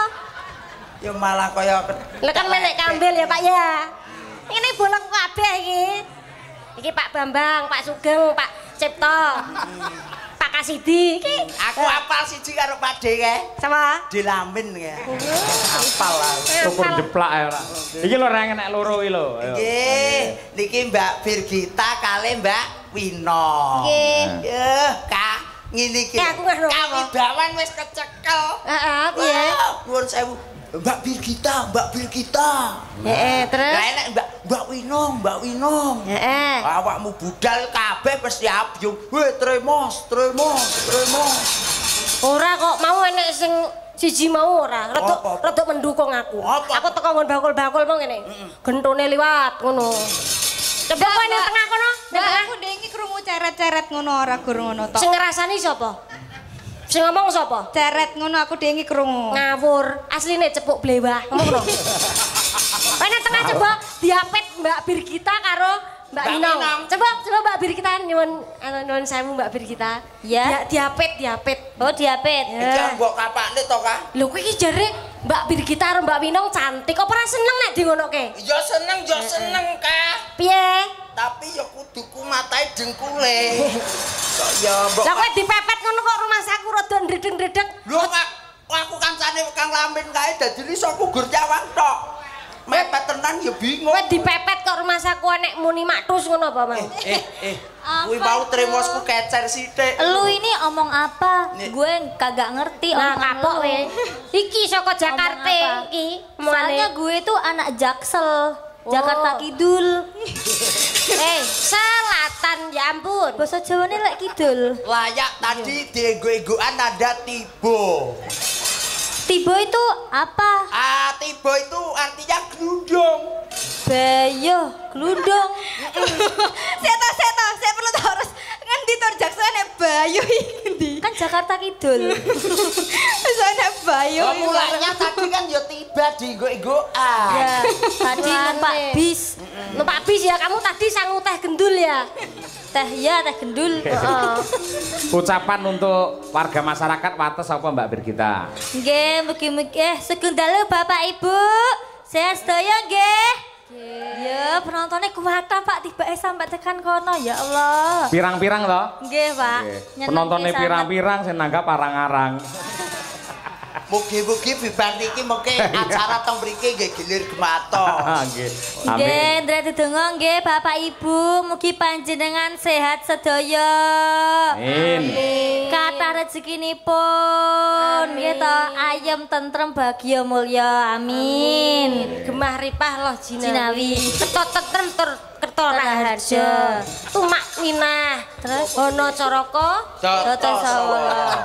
Ya malah kaya lah kan menek kambil ya Pak ya. Ngene bolong kabeh iki. Iki Pak Bambang, Pak Sugeng, Pak Cipto. Pak Pak Kasidi iki. Aku apal siji karo Pak De kae. Sapa? Dilamin kae. Apal aku. Ukur jeplak ae ora. Iki lho ora enek loro iki lho. Nggih, niki Mbak Birgita kali Mbak Wino. Nggih. Yeuh, Kak, ngene iki. Kawibawan wis kecekel. Heeh, piye? Nuwun sewu. Mbak Birgita, Mbak Birgita. Heeh, terus? Lah enek Mbak Winong, Mbak Winong. Heeh. Awakmu budal kabeh mesti abyung. Weh, tremos, tremos, tremos. Ora kok mau enek sing siji mau ora. Rodok mendukung aku. Apa? Aku teko nggon bakul-bakul mau ngene. Gentone liwat ngono. Coba kowe ning tengah kono, ning tengah. Aku ndengi krungu ceret-ceret ngono ora gur ngono tok. Sing ngrasani sapa? Sing ngomong sapa? Ceret ngono aku dengi krungu. Ngawur, asline cepuk blewah. Ngomong ngono. Kowe nang tengah coba diapet Mbak Birgita karo Mbak Winong. Coba coba Mbak Birgita nyuwun anu nuwun sewu Mbak Birgita. Ya, diapet, diapet. Oh, diapet. Iki mbok kapakne to, Kak? Lho kowe iki jare Mbak Birgita karo Mbak Winong cantik. Apa ora seneng nek dingonoke? Ya seneng, ya seneng, Kak. Piye? Tapi ya kudu kumatae dengkule. Kok ya mbok. Lah kowe dipepet ngono kok rumahsaku rada ndredeg-ndredeg. Lho aku kancane Kang Lamin kae dadi iso aku gur nyawang tok. Mepet tenan ya bingung. Kowe dipepet kok rumahsaku nek muni maktus ngono apa, Mang? Kuwi mau tremosku kecer sithik. Lu ini omong apa? Gue kagak ngerti nah, omongan kapok lu. We. Iki saka Jakarta iki. Soalnya gue tuh anak Jaksel. Jakarta Kidul. Selatan ya ampun. Basa Jawane lek kidul. Layak tadi diego-egoan ada tibo. Tibo itu apa? Ah, tibo itu artinya glundung. Bayo, glundung. Saya perlu tahu harus ngendi to Jaksel nek bayo iki ngendi? Kan Jakarta Kidul. Wis nek bayo. Oh, mulanya tadi kan ya tiba diego-egoan. Ya, tadi numpak bis. Numpak bis ya, kamu tadi sangu teh gendul ya? Teh ya, teh gendul. Ucapan untuk warga masyarakat Wates apa Mbak Birgita? Nggih, mugi-mugi sugeng dalu Bapak Ibu. Sehat sedaya nggih. Ya, penontonnya kuwata Pak, tibake sampai tekan kono ya Allah. Pirang-pirang to? Nggih, Pak. Penontonnya pirang-pirang sing nanggap arang-arang. Mugi-mugi bibar niki mengke acara teng mriki nggih gilir gematos. Nggih. Nggih, ndre dedonga nggih Bapak Ibu, mugi panjenengan sehat sedaya. Amin. Kathah rezekinipun, nggih to, ayem tentrem bahagia mulya. Amin. Gemah ripah loh jinawi. Kerto tentrem tur kerto raharja. Tumak winah. Terus Hono Caraka Data Sawala.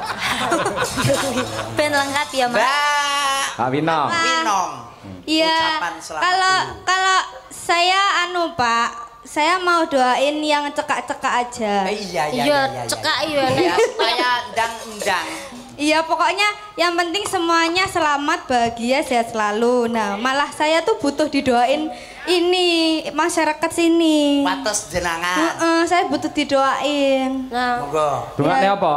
Ben lengkap ya, Mas. Mbak Winong. Winong. Iya. Kalau saya anu, Pak, saya mau doain yang cekak-cekak aja. Iya, cekak iya. Ya, supaya ndang-ndang. Iya, pokoknya yang penting semuanya selamat, bahagia, sehat selalu. Nah, malah saya tuh butuh didoain ini masyarakat sini. Wates jenangan. Saya butuh didoain. Nah, monggo. Doane apa?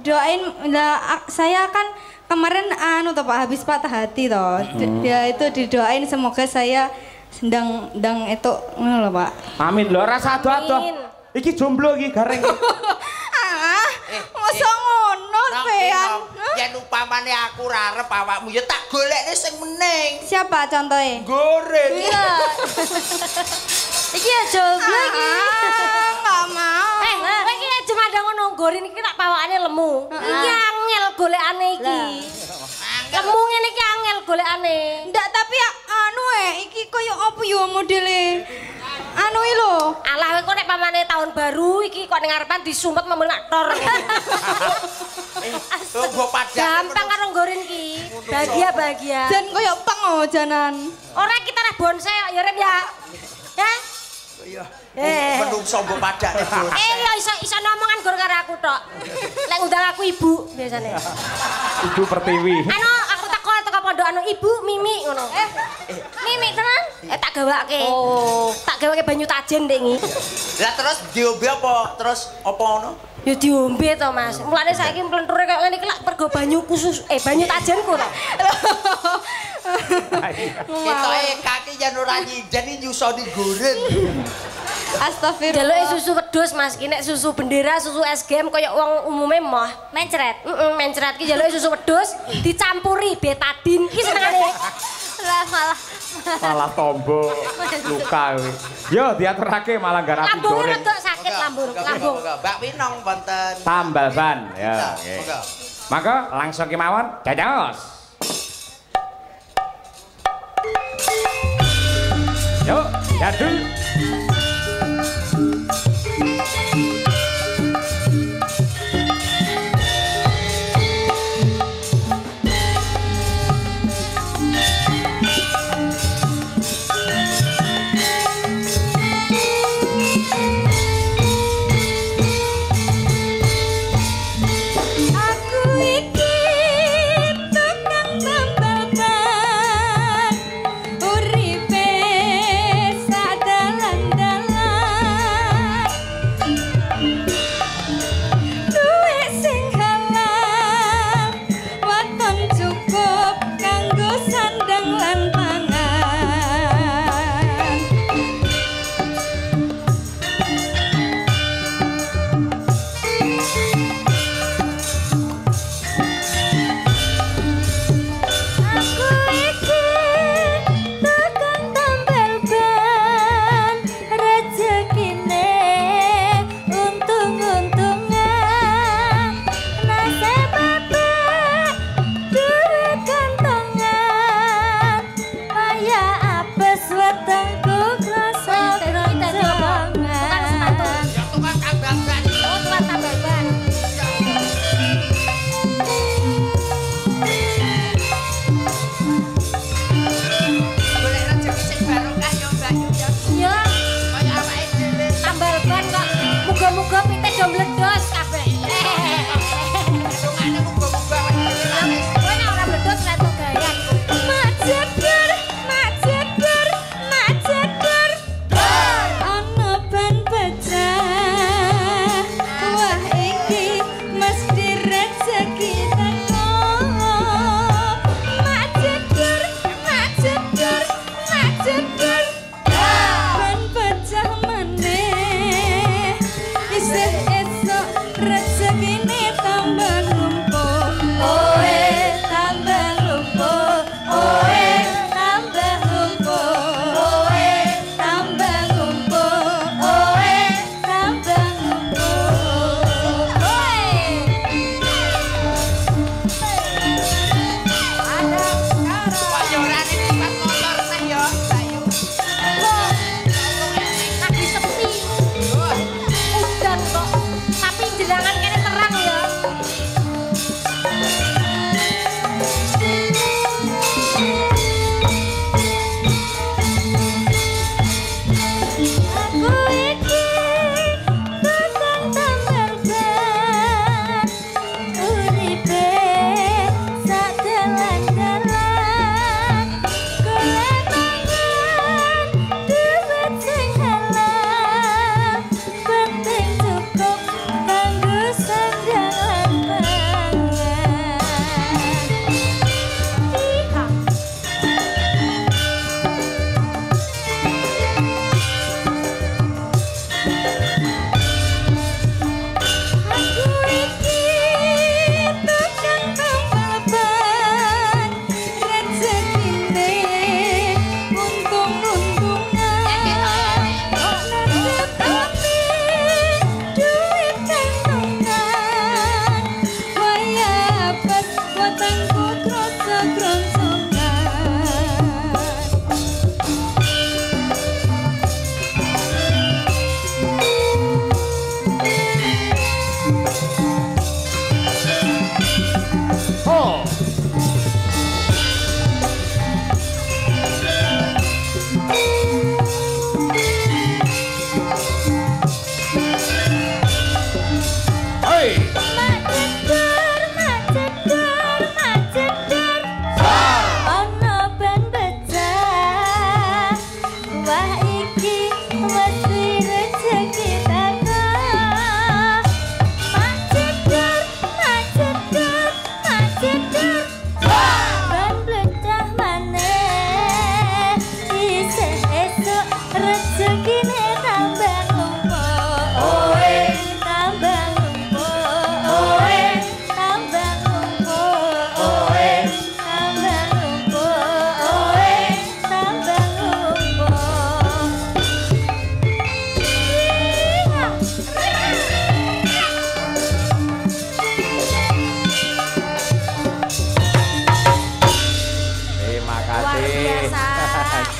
Doain, nah, saya kan kemarin anu toh Pak, habis patah hati toh. Ya itu didoain semoga saya sendang-ndang itu ngono lho Pak. Amin lho, rasa ado-ado. Iki jomblo iki gareng. Ah, mosok ngono pean. Yen upamane aku ora arep awakmu ya tak golekne sing mening. Siapa contohe? Goreng. Iya. Iki ya jomblo iki. Enggak mau. Kowe iki aja mandang ngono, gorin iki tak pawakane lemu. Iki angel golekane iki. Lemu ngene iki angel golekane. Ndak, tapi anu iki koyo apa yo modele? Anu iki lho. Alah kowe kok nek pamane tahun baru iki kok ning ngarepan disumpet memenak tor. Gampang karo nggorin ki. Bahagia-bahagia. Jan koyo pang oh janan. Ora kita lah bonsai ya Rem ya. Hah? Iya. Menungso mbok padakne bonsai. Ya iso ngomongan gor karo aku tok. Lek ngundang aku ibu biasane. Ibu Pertiwi. Anu aku teko teko pondok anu ibu Mimi ngono. Mimi tenan? Tak gawake. Oh, tak gawake banyu tajen ndek iki. Lah terus diombe apa? Terus apa ngono? Ya diombe to, Mas. Mulane saiki mlenture kaya ngene iki lak pergo banyu khusus banyu tajenku to. Ketoke kaki yen ora nyinden iki nyusoni goren. Astagfirullah. Jaluke susu wedhus Mas, ki nek susu bendera, susu SGM kaya wong umume moh. Mencret. Heeh, mencret ki jaluke susu wedhus dicampuri betadin ki senengane. Lah malah tombo luka kuwi. Yo diaturake malah garapi Lambunge goreng. rada sakit lambung, lambung. Mbak Winong wonten. Tambal ban. Ya, nggih. Maka langsung kemawon dados. Yuk, jadul. Aku iki tukang tambal ban, uripe sak dalan-dalan. Duwe sing halal, waton cukup kanggo sandang lan pangan. Aku iki tukang tambal ban, rezekine untung-untungan, nasib apik duit kantongan, kaya apes wetengku krasa Tukang sepatu. kroncongan. Ya tukang tambal ban. Oh, tukang tambal ban. Golek rezeki sing barokah ya Mbak Yu ya. Ya, Kaya awake dhewe. tambal ban kok. Muga-muga pite do mledos kabeh. Dongane muga-muga awake dhewe laris. Kowe nek ora mledos ora entuk gawean. Mak jeber, mak jeber, mak jeber. Ana ban pecah. Wah iki mesti rezeki teko. Mak jeber, mak jeber, mak jeber. Ban pecah maneh. Isih esuk rezekine tambah lumpuh. Oe tambah lumpuh. Oe tambah lumpuh. Oe tambah lumpuh. Oe tambah lumpuh. Oi. Kok ya ora ning tempat motor sih ya Mbak Yu.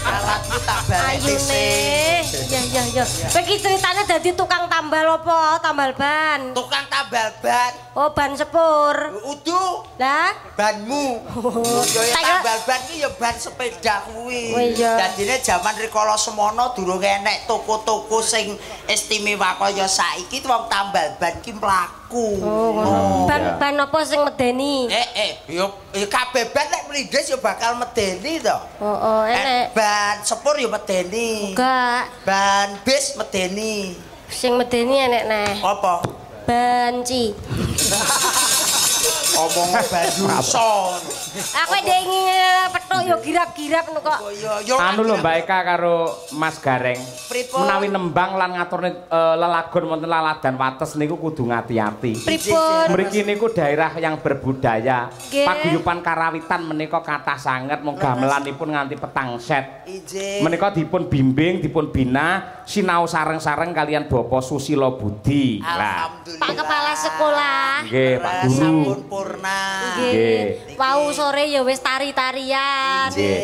Alatku tak balik ayune. Ya ya ya. Kowe iki ceritane dadi tukang tambal apa? Tambal ban. Tukang tambal ban. Oh, ban sepur. Udu. Lah, banmu. Ya tambal ban ki ya ban sepeda kuwi. Dadine jaman rikala semono durung enek toko-toko sing istimewa kaya saiki wong tambal ban ki mlaku. Oh, ban apa sing medeni? Yo kabeh ban nek mlindhis ya bakal medeni to. Oh, enek. Ban sepur ya medeni. Enggak. Ban bis medeni. Sing medeni enek neh. Apa? Banci. Omong banduson. Aku ndengi petuk yo girap-girap ngono kok. Anu lho Mbak Eka karo Mas Gareng. Menawi nembang lan ngaturne lelagon wonten laladan Wates niku kudu ngati-ati. Pripun? Mriki niku daerah yang berbudaya. Paguyuban karawitan menika kathah sanget mung gamelanipun nganti petang set. Menika dipun bimbing, dipun bina sinau sareng-sareng kalian Bapak Susilo Budi. Alhamdulillah. Pak Kepala Sekolah. Nggih, Pak Guru. Sampun purna. Nggih. Wau sore ya wis tari-tarian. Nggih.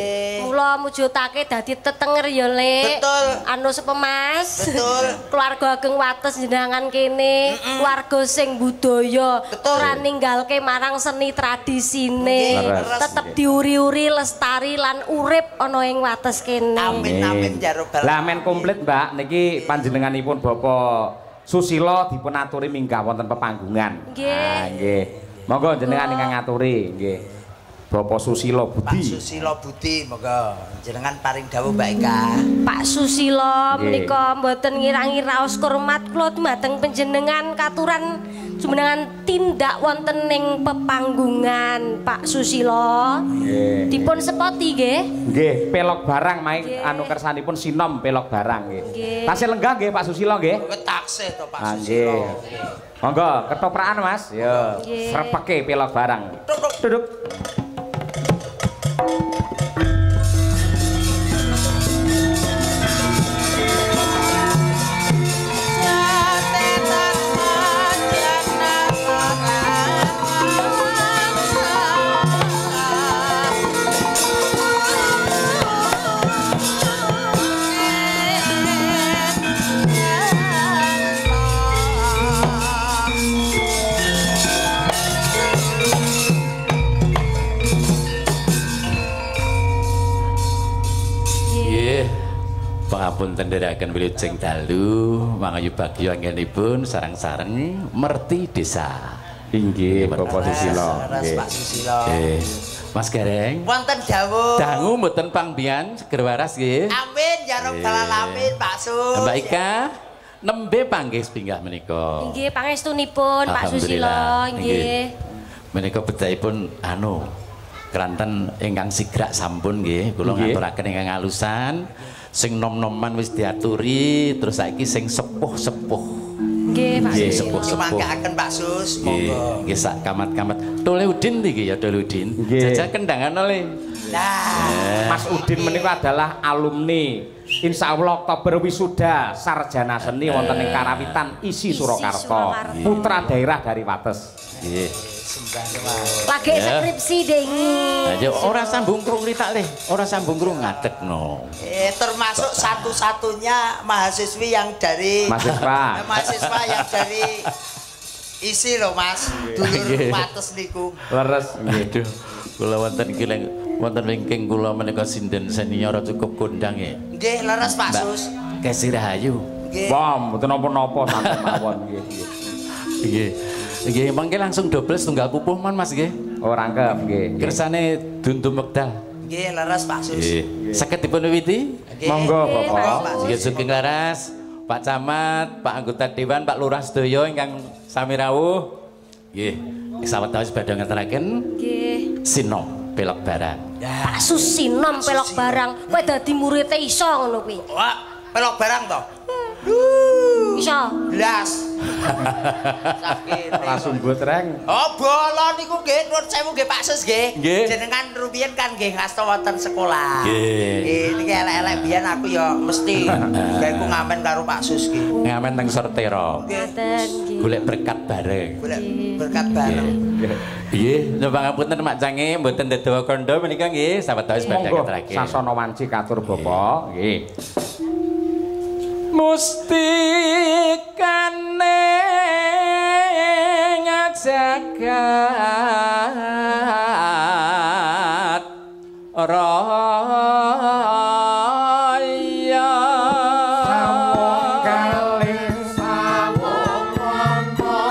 Mula mujudake dadi tetenger ya, Lek. Betul. Anu sepemas. Betul. Keluarga ageng Wates jenengan kene, keluarga sing budaya, ora ninggalke marang seni tradisine. Tetep diuri-uri lestari lan urip ana ing Wates kene. Amin amin ya robbal. Lah men komplit, Mbak, niki panjenenganipun Bapak Susilo dipun aturi minggah wonten pepanggungan. Nggih. Nggih. Monggo jenengan ingkang ngaturi, nggih. Bapak Susilo Budi. Pak Susilo Budi, monggo jenengan paring dawuh Mbak Eka. Pak Susilo menika mboten ngirangi raos kurmat kula dumateng panjenengan katuran jumenengan tindak wonten ing pepanggungan Pak Susilo. Nggih. Dipun sepoti nggih. Nggih, pelok barang maing anu kersanipun sinom pelok barang nggih. Tasih lenggah nggih Pak Susilo nggih. Taksih to Pak Susilo. Monggo ketoprakan Mas. Yo, srepeke pelok barang. Duduk. Pangapunten ndherekaken wilujeng dalu mangayu bagya anggenipun sareng-sareng merti desa. Inggih Bapak Susilo. Nggih Pak Susilo. Nggih. Mas Gareng. Wonten dawuh. Dangu mboten pangbian seger waras nggih. Amin ya rabbal alamin Pak Sus. Mbak Ika nembe panggih sepinggah menika. Nggih pangestunipun Pak Susilo nggih. Menika bedhahipun anu keranten ingkang sigrak sampun nggih kula ngaturaken ingkang alusan. Sing nom-noman wis diaturi terus saiki sing sepuh-sepuh. Nggih, Pak. Nggih, sepuh-sepuh. Mangkaaken Pak Sus, monggo. Nggih, sak kamat-kamat. Tole Udin iki ya, Tole Udin. Jajal kendangan oleh. Nah, Mas Udin menika adalah alumni Insya Allah Oktober wisuda sarjana seni wonten ing Karawitan ISI Surakarta. Putra daerah dari Wates. Nggih. Lagi skripsi dengi. Ya ora sambung krung ritak le, ora sambung krung ngadegno. Termasuk satu-satunya mahasiswi yang dari mahasiswa. Mahasiswa yang dari ISI lho Mas, dulur Wates niku. Leres nggih. Aduh, kula wonten iki wonten wingking kula menika sinden senior cukup kondang nggih. Nggih, leres Pak Sus. Kesi Rahayu. Nggih. Wah, mboten napa-napa santen mawon nggih. Nggih. Nggih, mangke langsung dobel setunggal pupuh man Mas nggih. Oh, rangkep nggih. Kersane dundum wekdal. Nggih, leres Pak Sus. Nggih. Saged dipun wiwiti? Monggo Bapak. Nggih, sugeng laras, Pak Camat, Pak anggota dewan, Pak Lurah sedaya ingkang sami rawuh. Nggih, sawetawis badhe ngaturaken. Nggih. Sinom pelok barang. Pak Sus sinom pelok barang. Kowe dadi murite iso ngono kuwi. Wah, pelok barang to? Iso. Blas. Sakit. Ora sumbut reng. Oh, bolo niku nggih nuwun sewu nggih Pak Sus nggih. Jenengan rumiyin kan nggih ngasta wonten sekolah. Nggih. Niki elek-elek biyen aku ya mesti gawe ngamen karo Pak Sus nggih. Ngamen teng Sortera. Ngaten nggih. Golek berkat bareng. Golek berkat bareng. Nggih, nyuwun pangapunten Mak Cange mboten dedawa kandha menika nggih sawetawis badhe ketrake. Sasana wanci katur Bapak nggih. Mustikane ngajagat raya sawung kaling sawung wana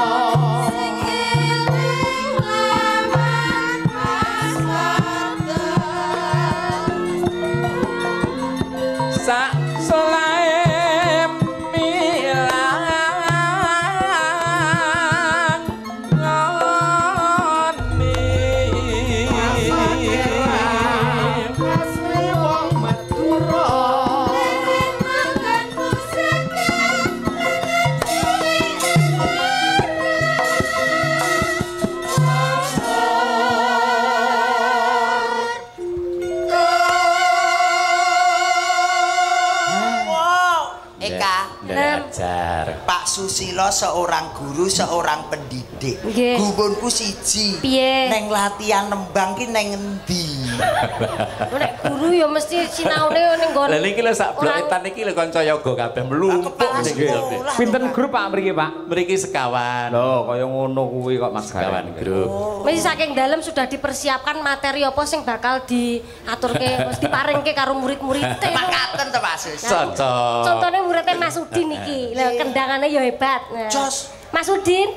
sing eling lawan paswata sak solahe Pak Susilo seorang guru, seorang pendidik. Gumunku siji. Piye? Neng latihan nembang ki neng endi? Nek guru ya mesti sinaune ning nggon. Lah niki lho sak bloketan iki lho kanca yoga kabeh mlumpuk niki. Pinten grup Pak mriki Pak? Mriki sekawan. Lho kaya ngono kuwi kok Mas Sekawan grup. Mesti saking dalem sudah dipersiapkan materi apa sing bakal diaturke, mesti diparingke karo murid-murid. Makaten to Pak Sus. Cocok. Contone muridnya Mas Udin iki. Lho kendangane ya hebat. Nah. Jos. Mas Udin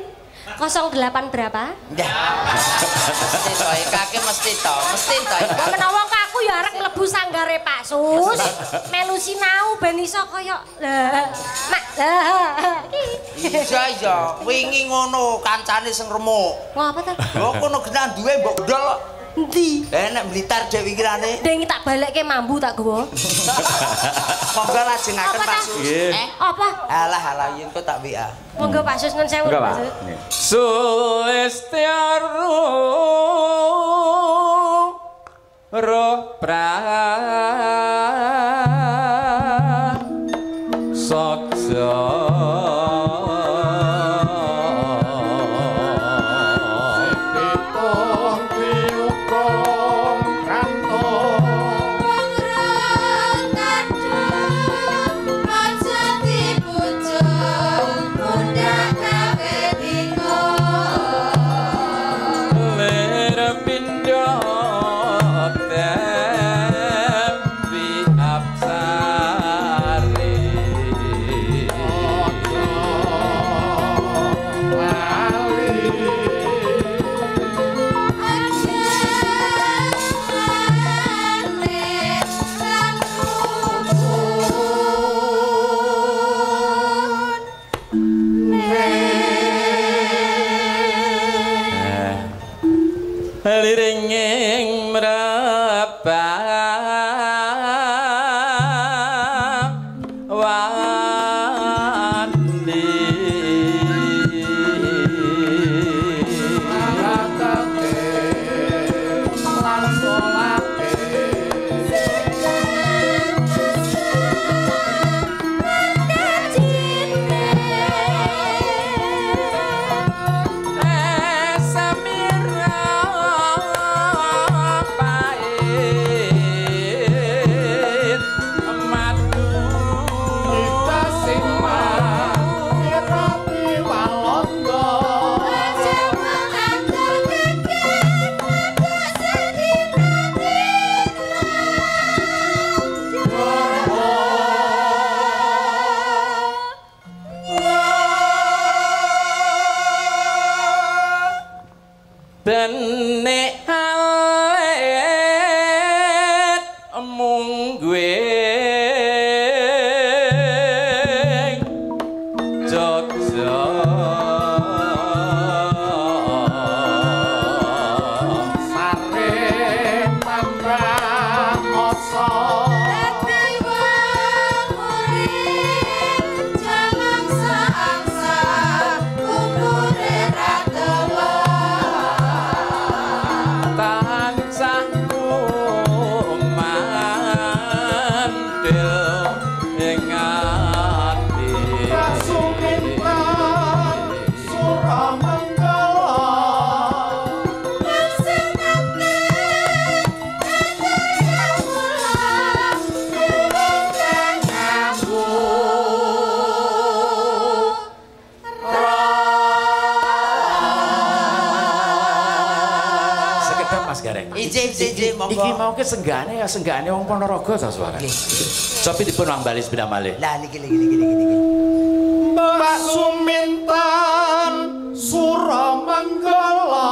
08 berapa? Nggih. Mesti to, kaki mesti to, mesti to. Menawa aku ya arep mlebu sanggare Pak Sus, melu sinau ben iso kaya lah. Mak lah. Iya iya, wingi ngono kancane sing remuk. Ngapa ta? Lho kono genah duwe mbok gedol kok. Endi? Nek Blitar dhewe pikirane. Deng tak balekke mambu tak gowo. Monggo lajengaken Pak Sus. Apa? Alah alah yen kok tak WA. Monggo Pak Sus nun sewu. Pak Sus. Sulistiaru roh pra sokso liringing mrepang wani atate lan salate Benik alit mungguing Jogja sare tambah oso dadi wong urip jalan saangsa. Kendil ing ati Suminten Suramenggala Sekedap Mas Gareng. Ije monggo. Iki mau ke senggane ya senggane wong Ponorogo ta suarane. Cobi dipun wambali sepindah malih. Lah niki niki niki niki. Mbak Suminten Suramenggala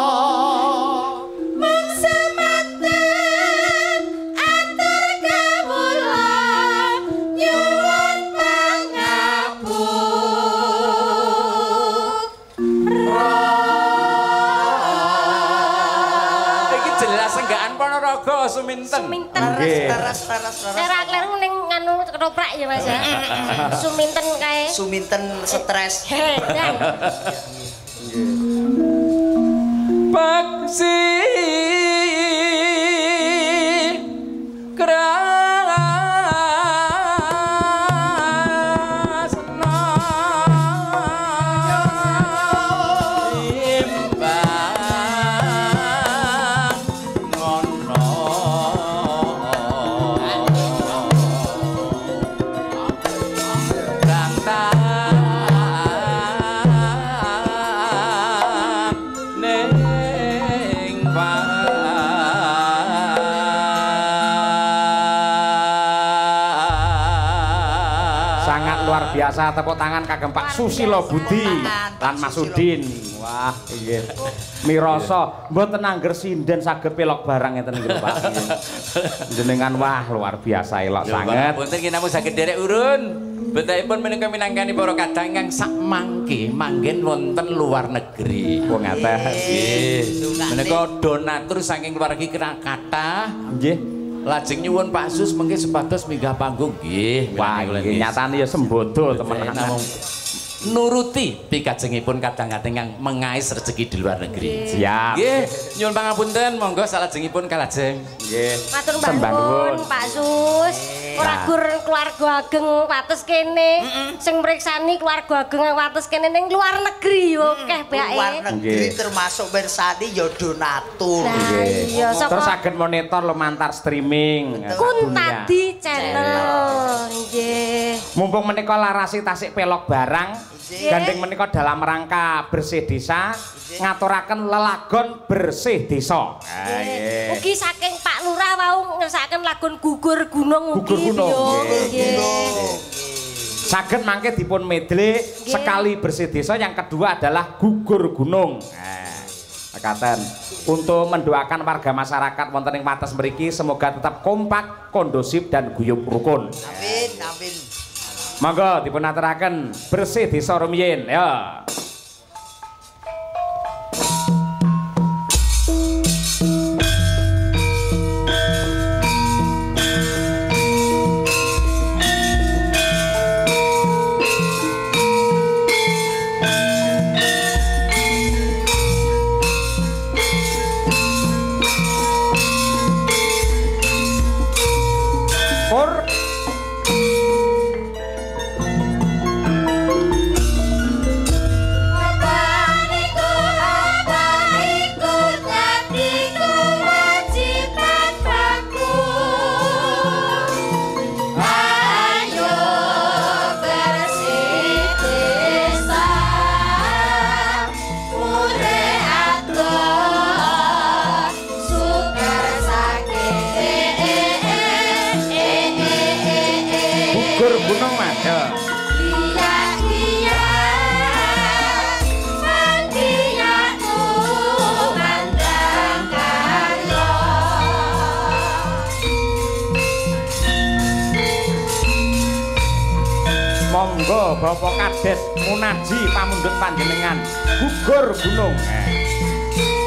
Iki jelas senggaan Ponorogo Suminten. Suminten. Nggih. Teres teres teres. Saya ra kleru ning nganu ketoprak ya Mas ya. Suminten kae. Suminten stres. Heh, dan. Paksi krasna imbang ngono kang ning Sangat luar biasa, tepuk tangan kagem Pak Susilo Budi lan Mas Udin. Wah, nggih. Mirasa mboten angger sinden saged pelok barang ngeten iki lho Pak. Jenengan wah luar biasa elok sanget. Punten ki namung saged derek urun. Bentukipun menika minangkani para kadang ingkang sak mangke manggen wonten luar negeri. Wong ngaten. Nggih. Menika donatur saking keluarga kira kathah. Nggih. Lajeng nyuwun Pak Sus mengke supados minggah panggung. Nggih. Wah, nggih nyatane ya sembodo temenan. Namung nuruti pikajengipun kadang-kadang ingkang mengais rezeki di luar negeri. Siap. Nggih, nyuwun pangapunten monggo salajengipun kalajeng. Nggih. Matur nuwun Pak Sus. Ora gur keluarga ageng wates kene, sing mriksani keluarga ageng wates kene ning luar negeri yo akeh bae. Luar negeri termasuk mirsani ya donatur. Lah iya Terus saka saged monitor lumantar streaming. Kuntadi channel. Nggih. Mumpung menika larasi tasik pelok barang, gandeng menika dalam rangka bersih desa, ngaturaken lelagon bersih desa. Nggih. Ugi saking Pak Lurah wau ngersakaken lagon gugur gunung ugi. Gugur gunung. Nggih. Saged mangke dipun medle sekali bersih desa, yang kedua adalah gugur gunung. Mekaten untuk mendoakan warga masyarakat wonten ing wates mriki semoga tetap kompak, kondusif dan guyub rukun. Amin, amin. Monggo dipun aturaken bersih desa rumiyin ya. Kur gugur gunung Mas. Ya. Monggo Bapak Kades Munaji pamundhut panjenengan gugur gunung. Kene, kene.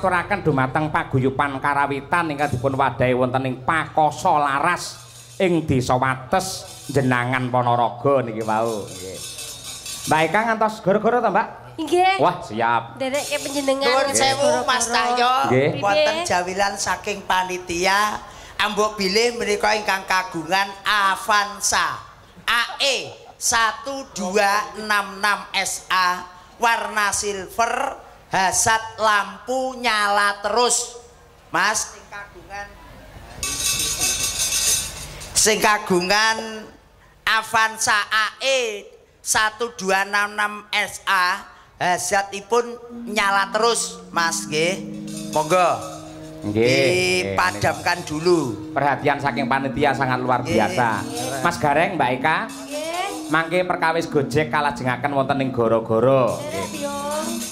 aturaken dumateng paguyuban karawitan ingkang dipun wadahi wonten ing Pakoso Laras ing Desa Wates Jenangan Ponorogo niki wau. Nggih. Mbak Eka ngantos goro-goro to, Mbak? Nggih. Wah, siap. Ndereke panjenengan. Nuwun sewu Mas Cahyo, wonten jawilan saking panitia ambok bilih menika ingkang kagungan Avanza AE 1266 SA warna silver, hazard lampu nyala terus. Mas sing kagungan Avanza AE 1266 SA hazardipun nyala terus, Mas nggih. Monggo. Nggih, dipadamkan dulu. Perhatian saking panitia sangat luar biasa. Mas Gareng, Mbak Eka. Nggih. Mangke perkawis Gojek kalajengaken wonten ing goro-goro.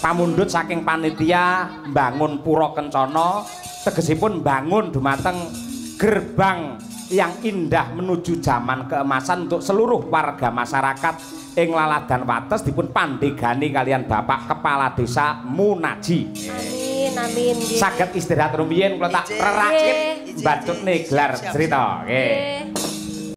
Pamundhut saking panitia mbangun Pura Kencana, tegesipun mbangun dumateng gerbang yang indah menuju zaman keemasan untuk seluruh warga masyarakat ing Laladan Wates dipun pandegani kalian Bapak Kepala Desa Munaji. Amin, amin. Saged istirahat rumiyin kula tak rerakit mbacutne gelar cerita. Nggih.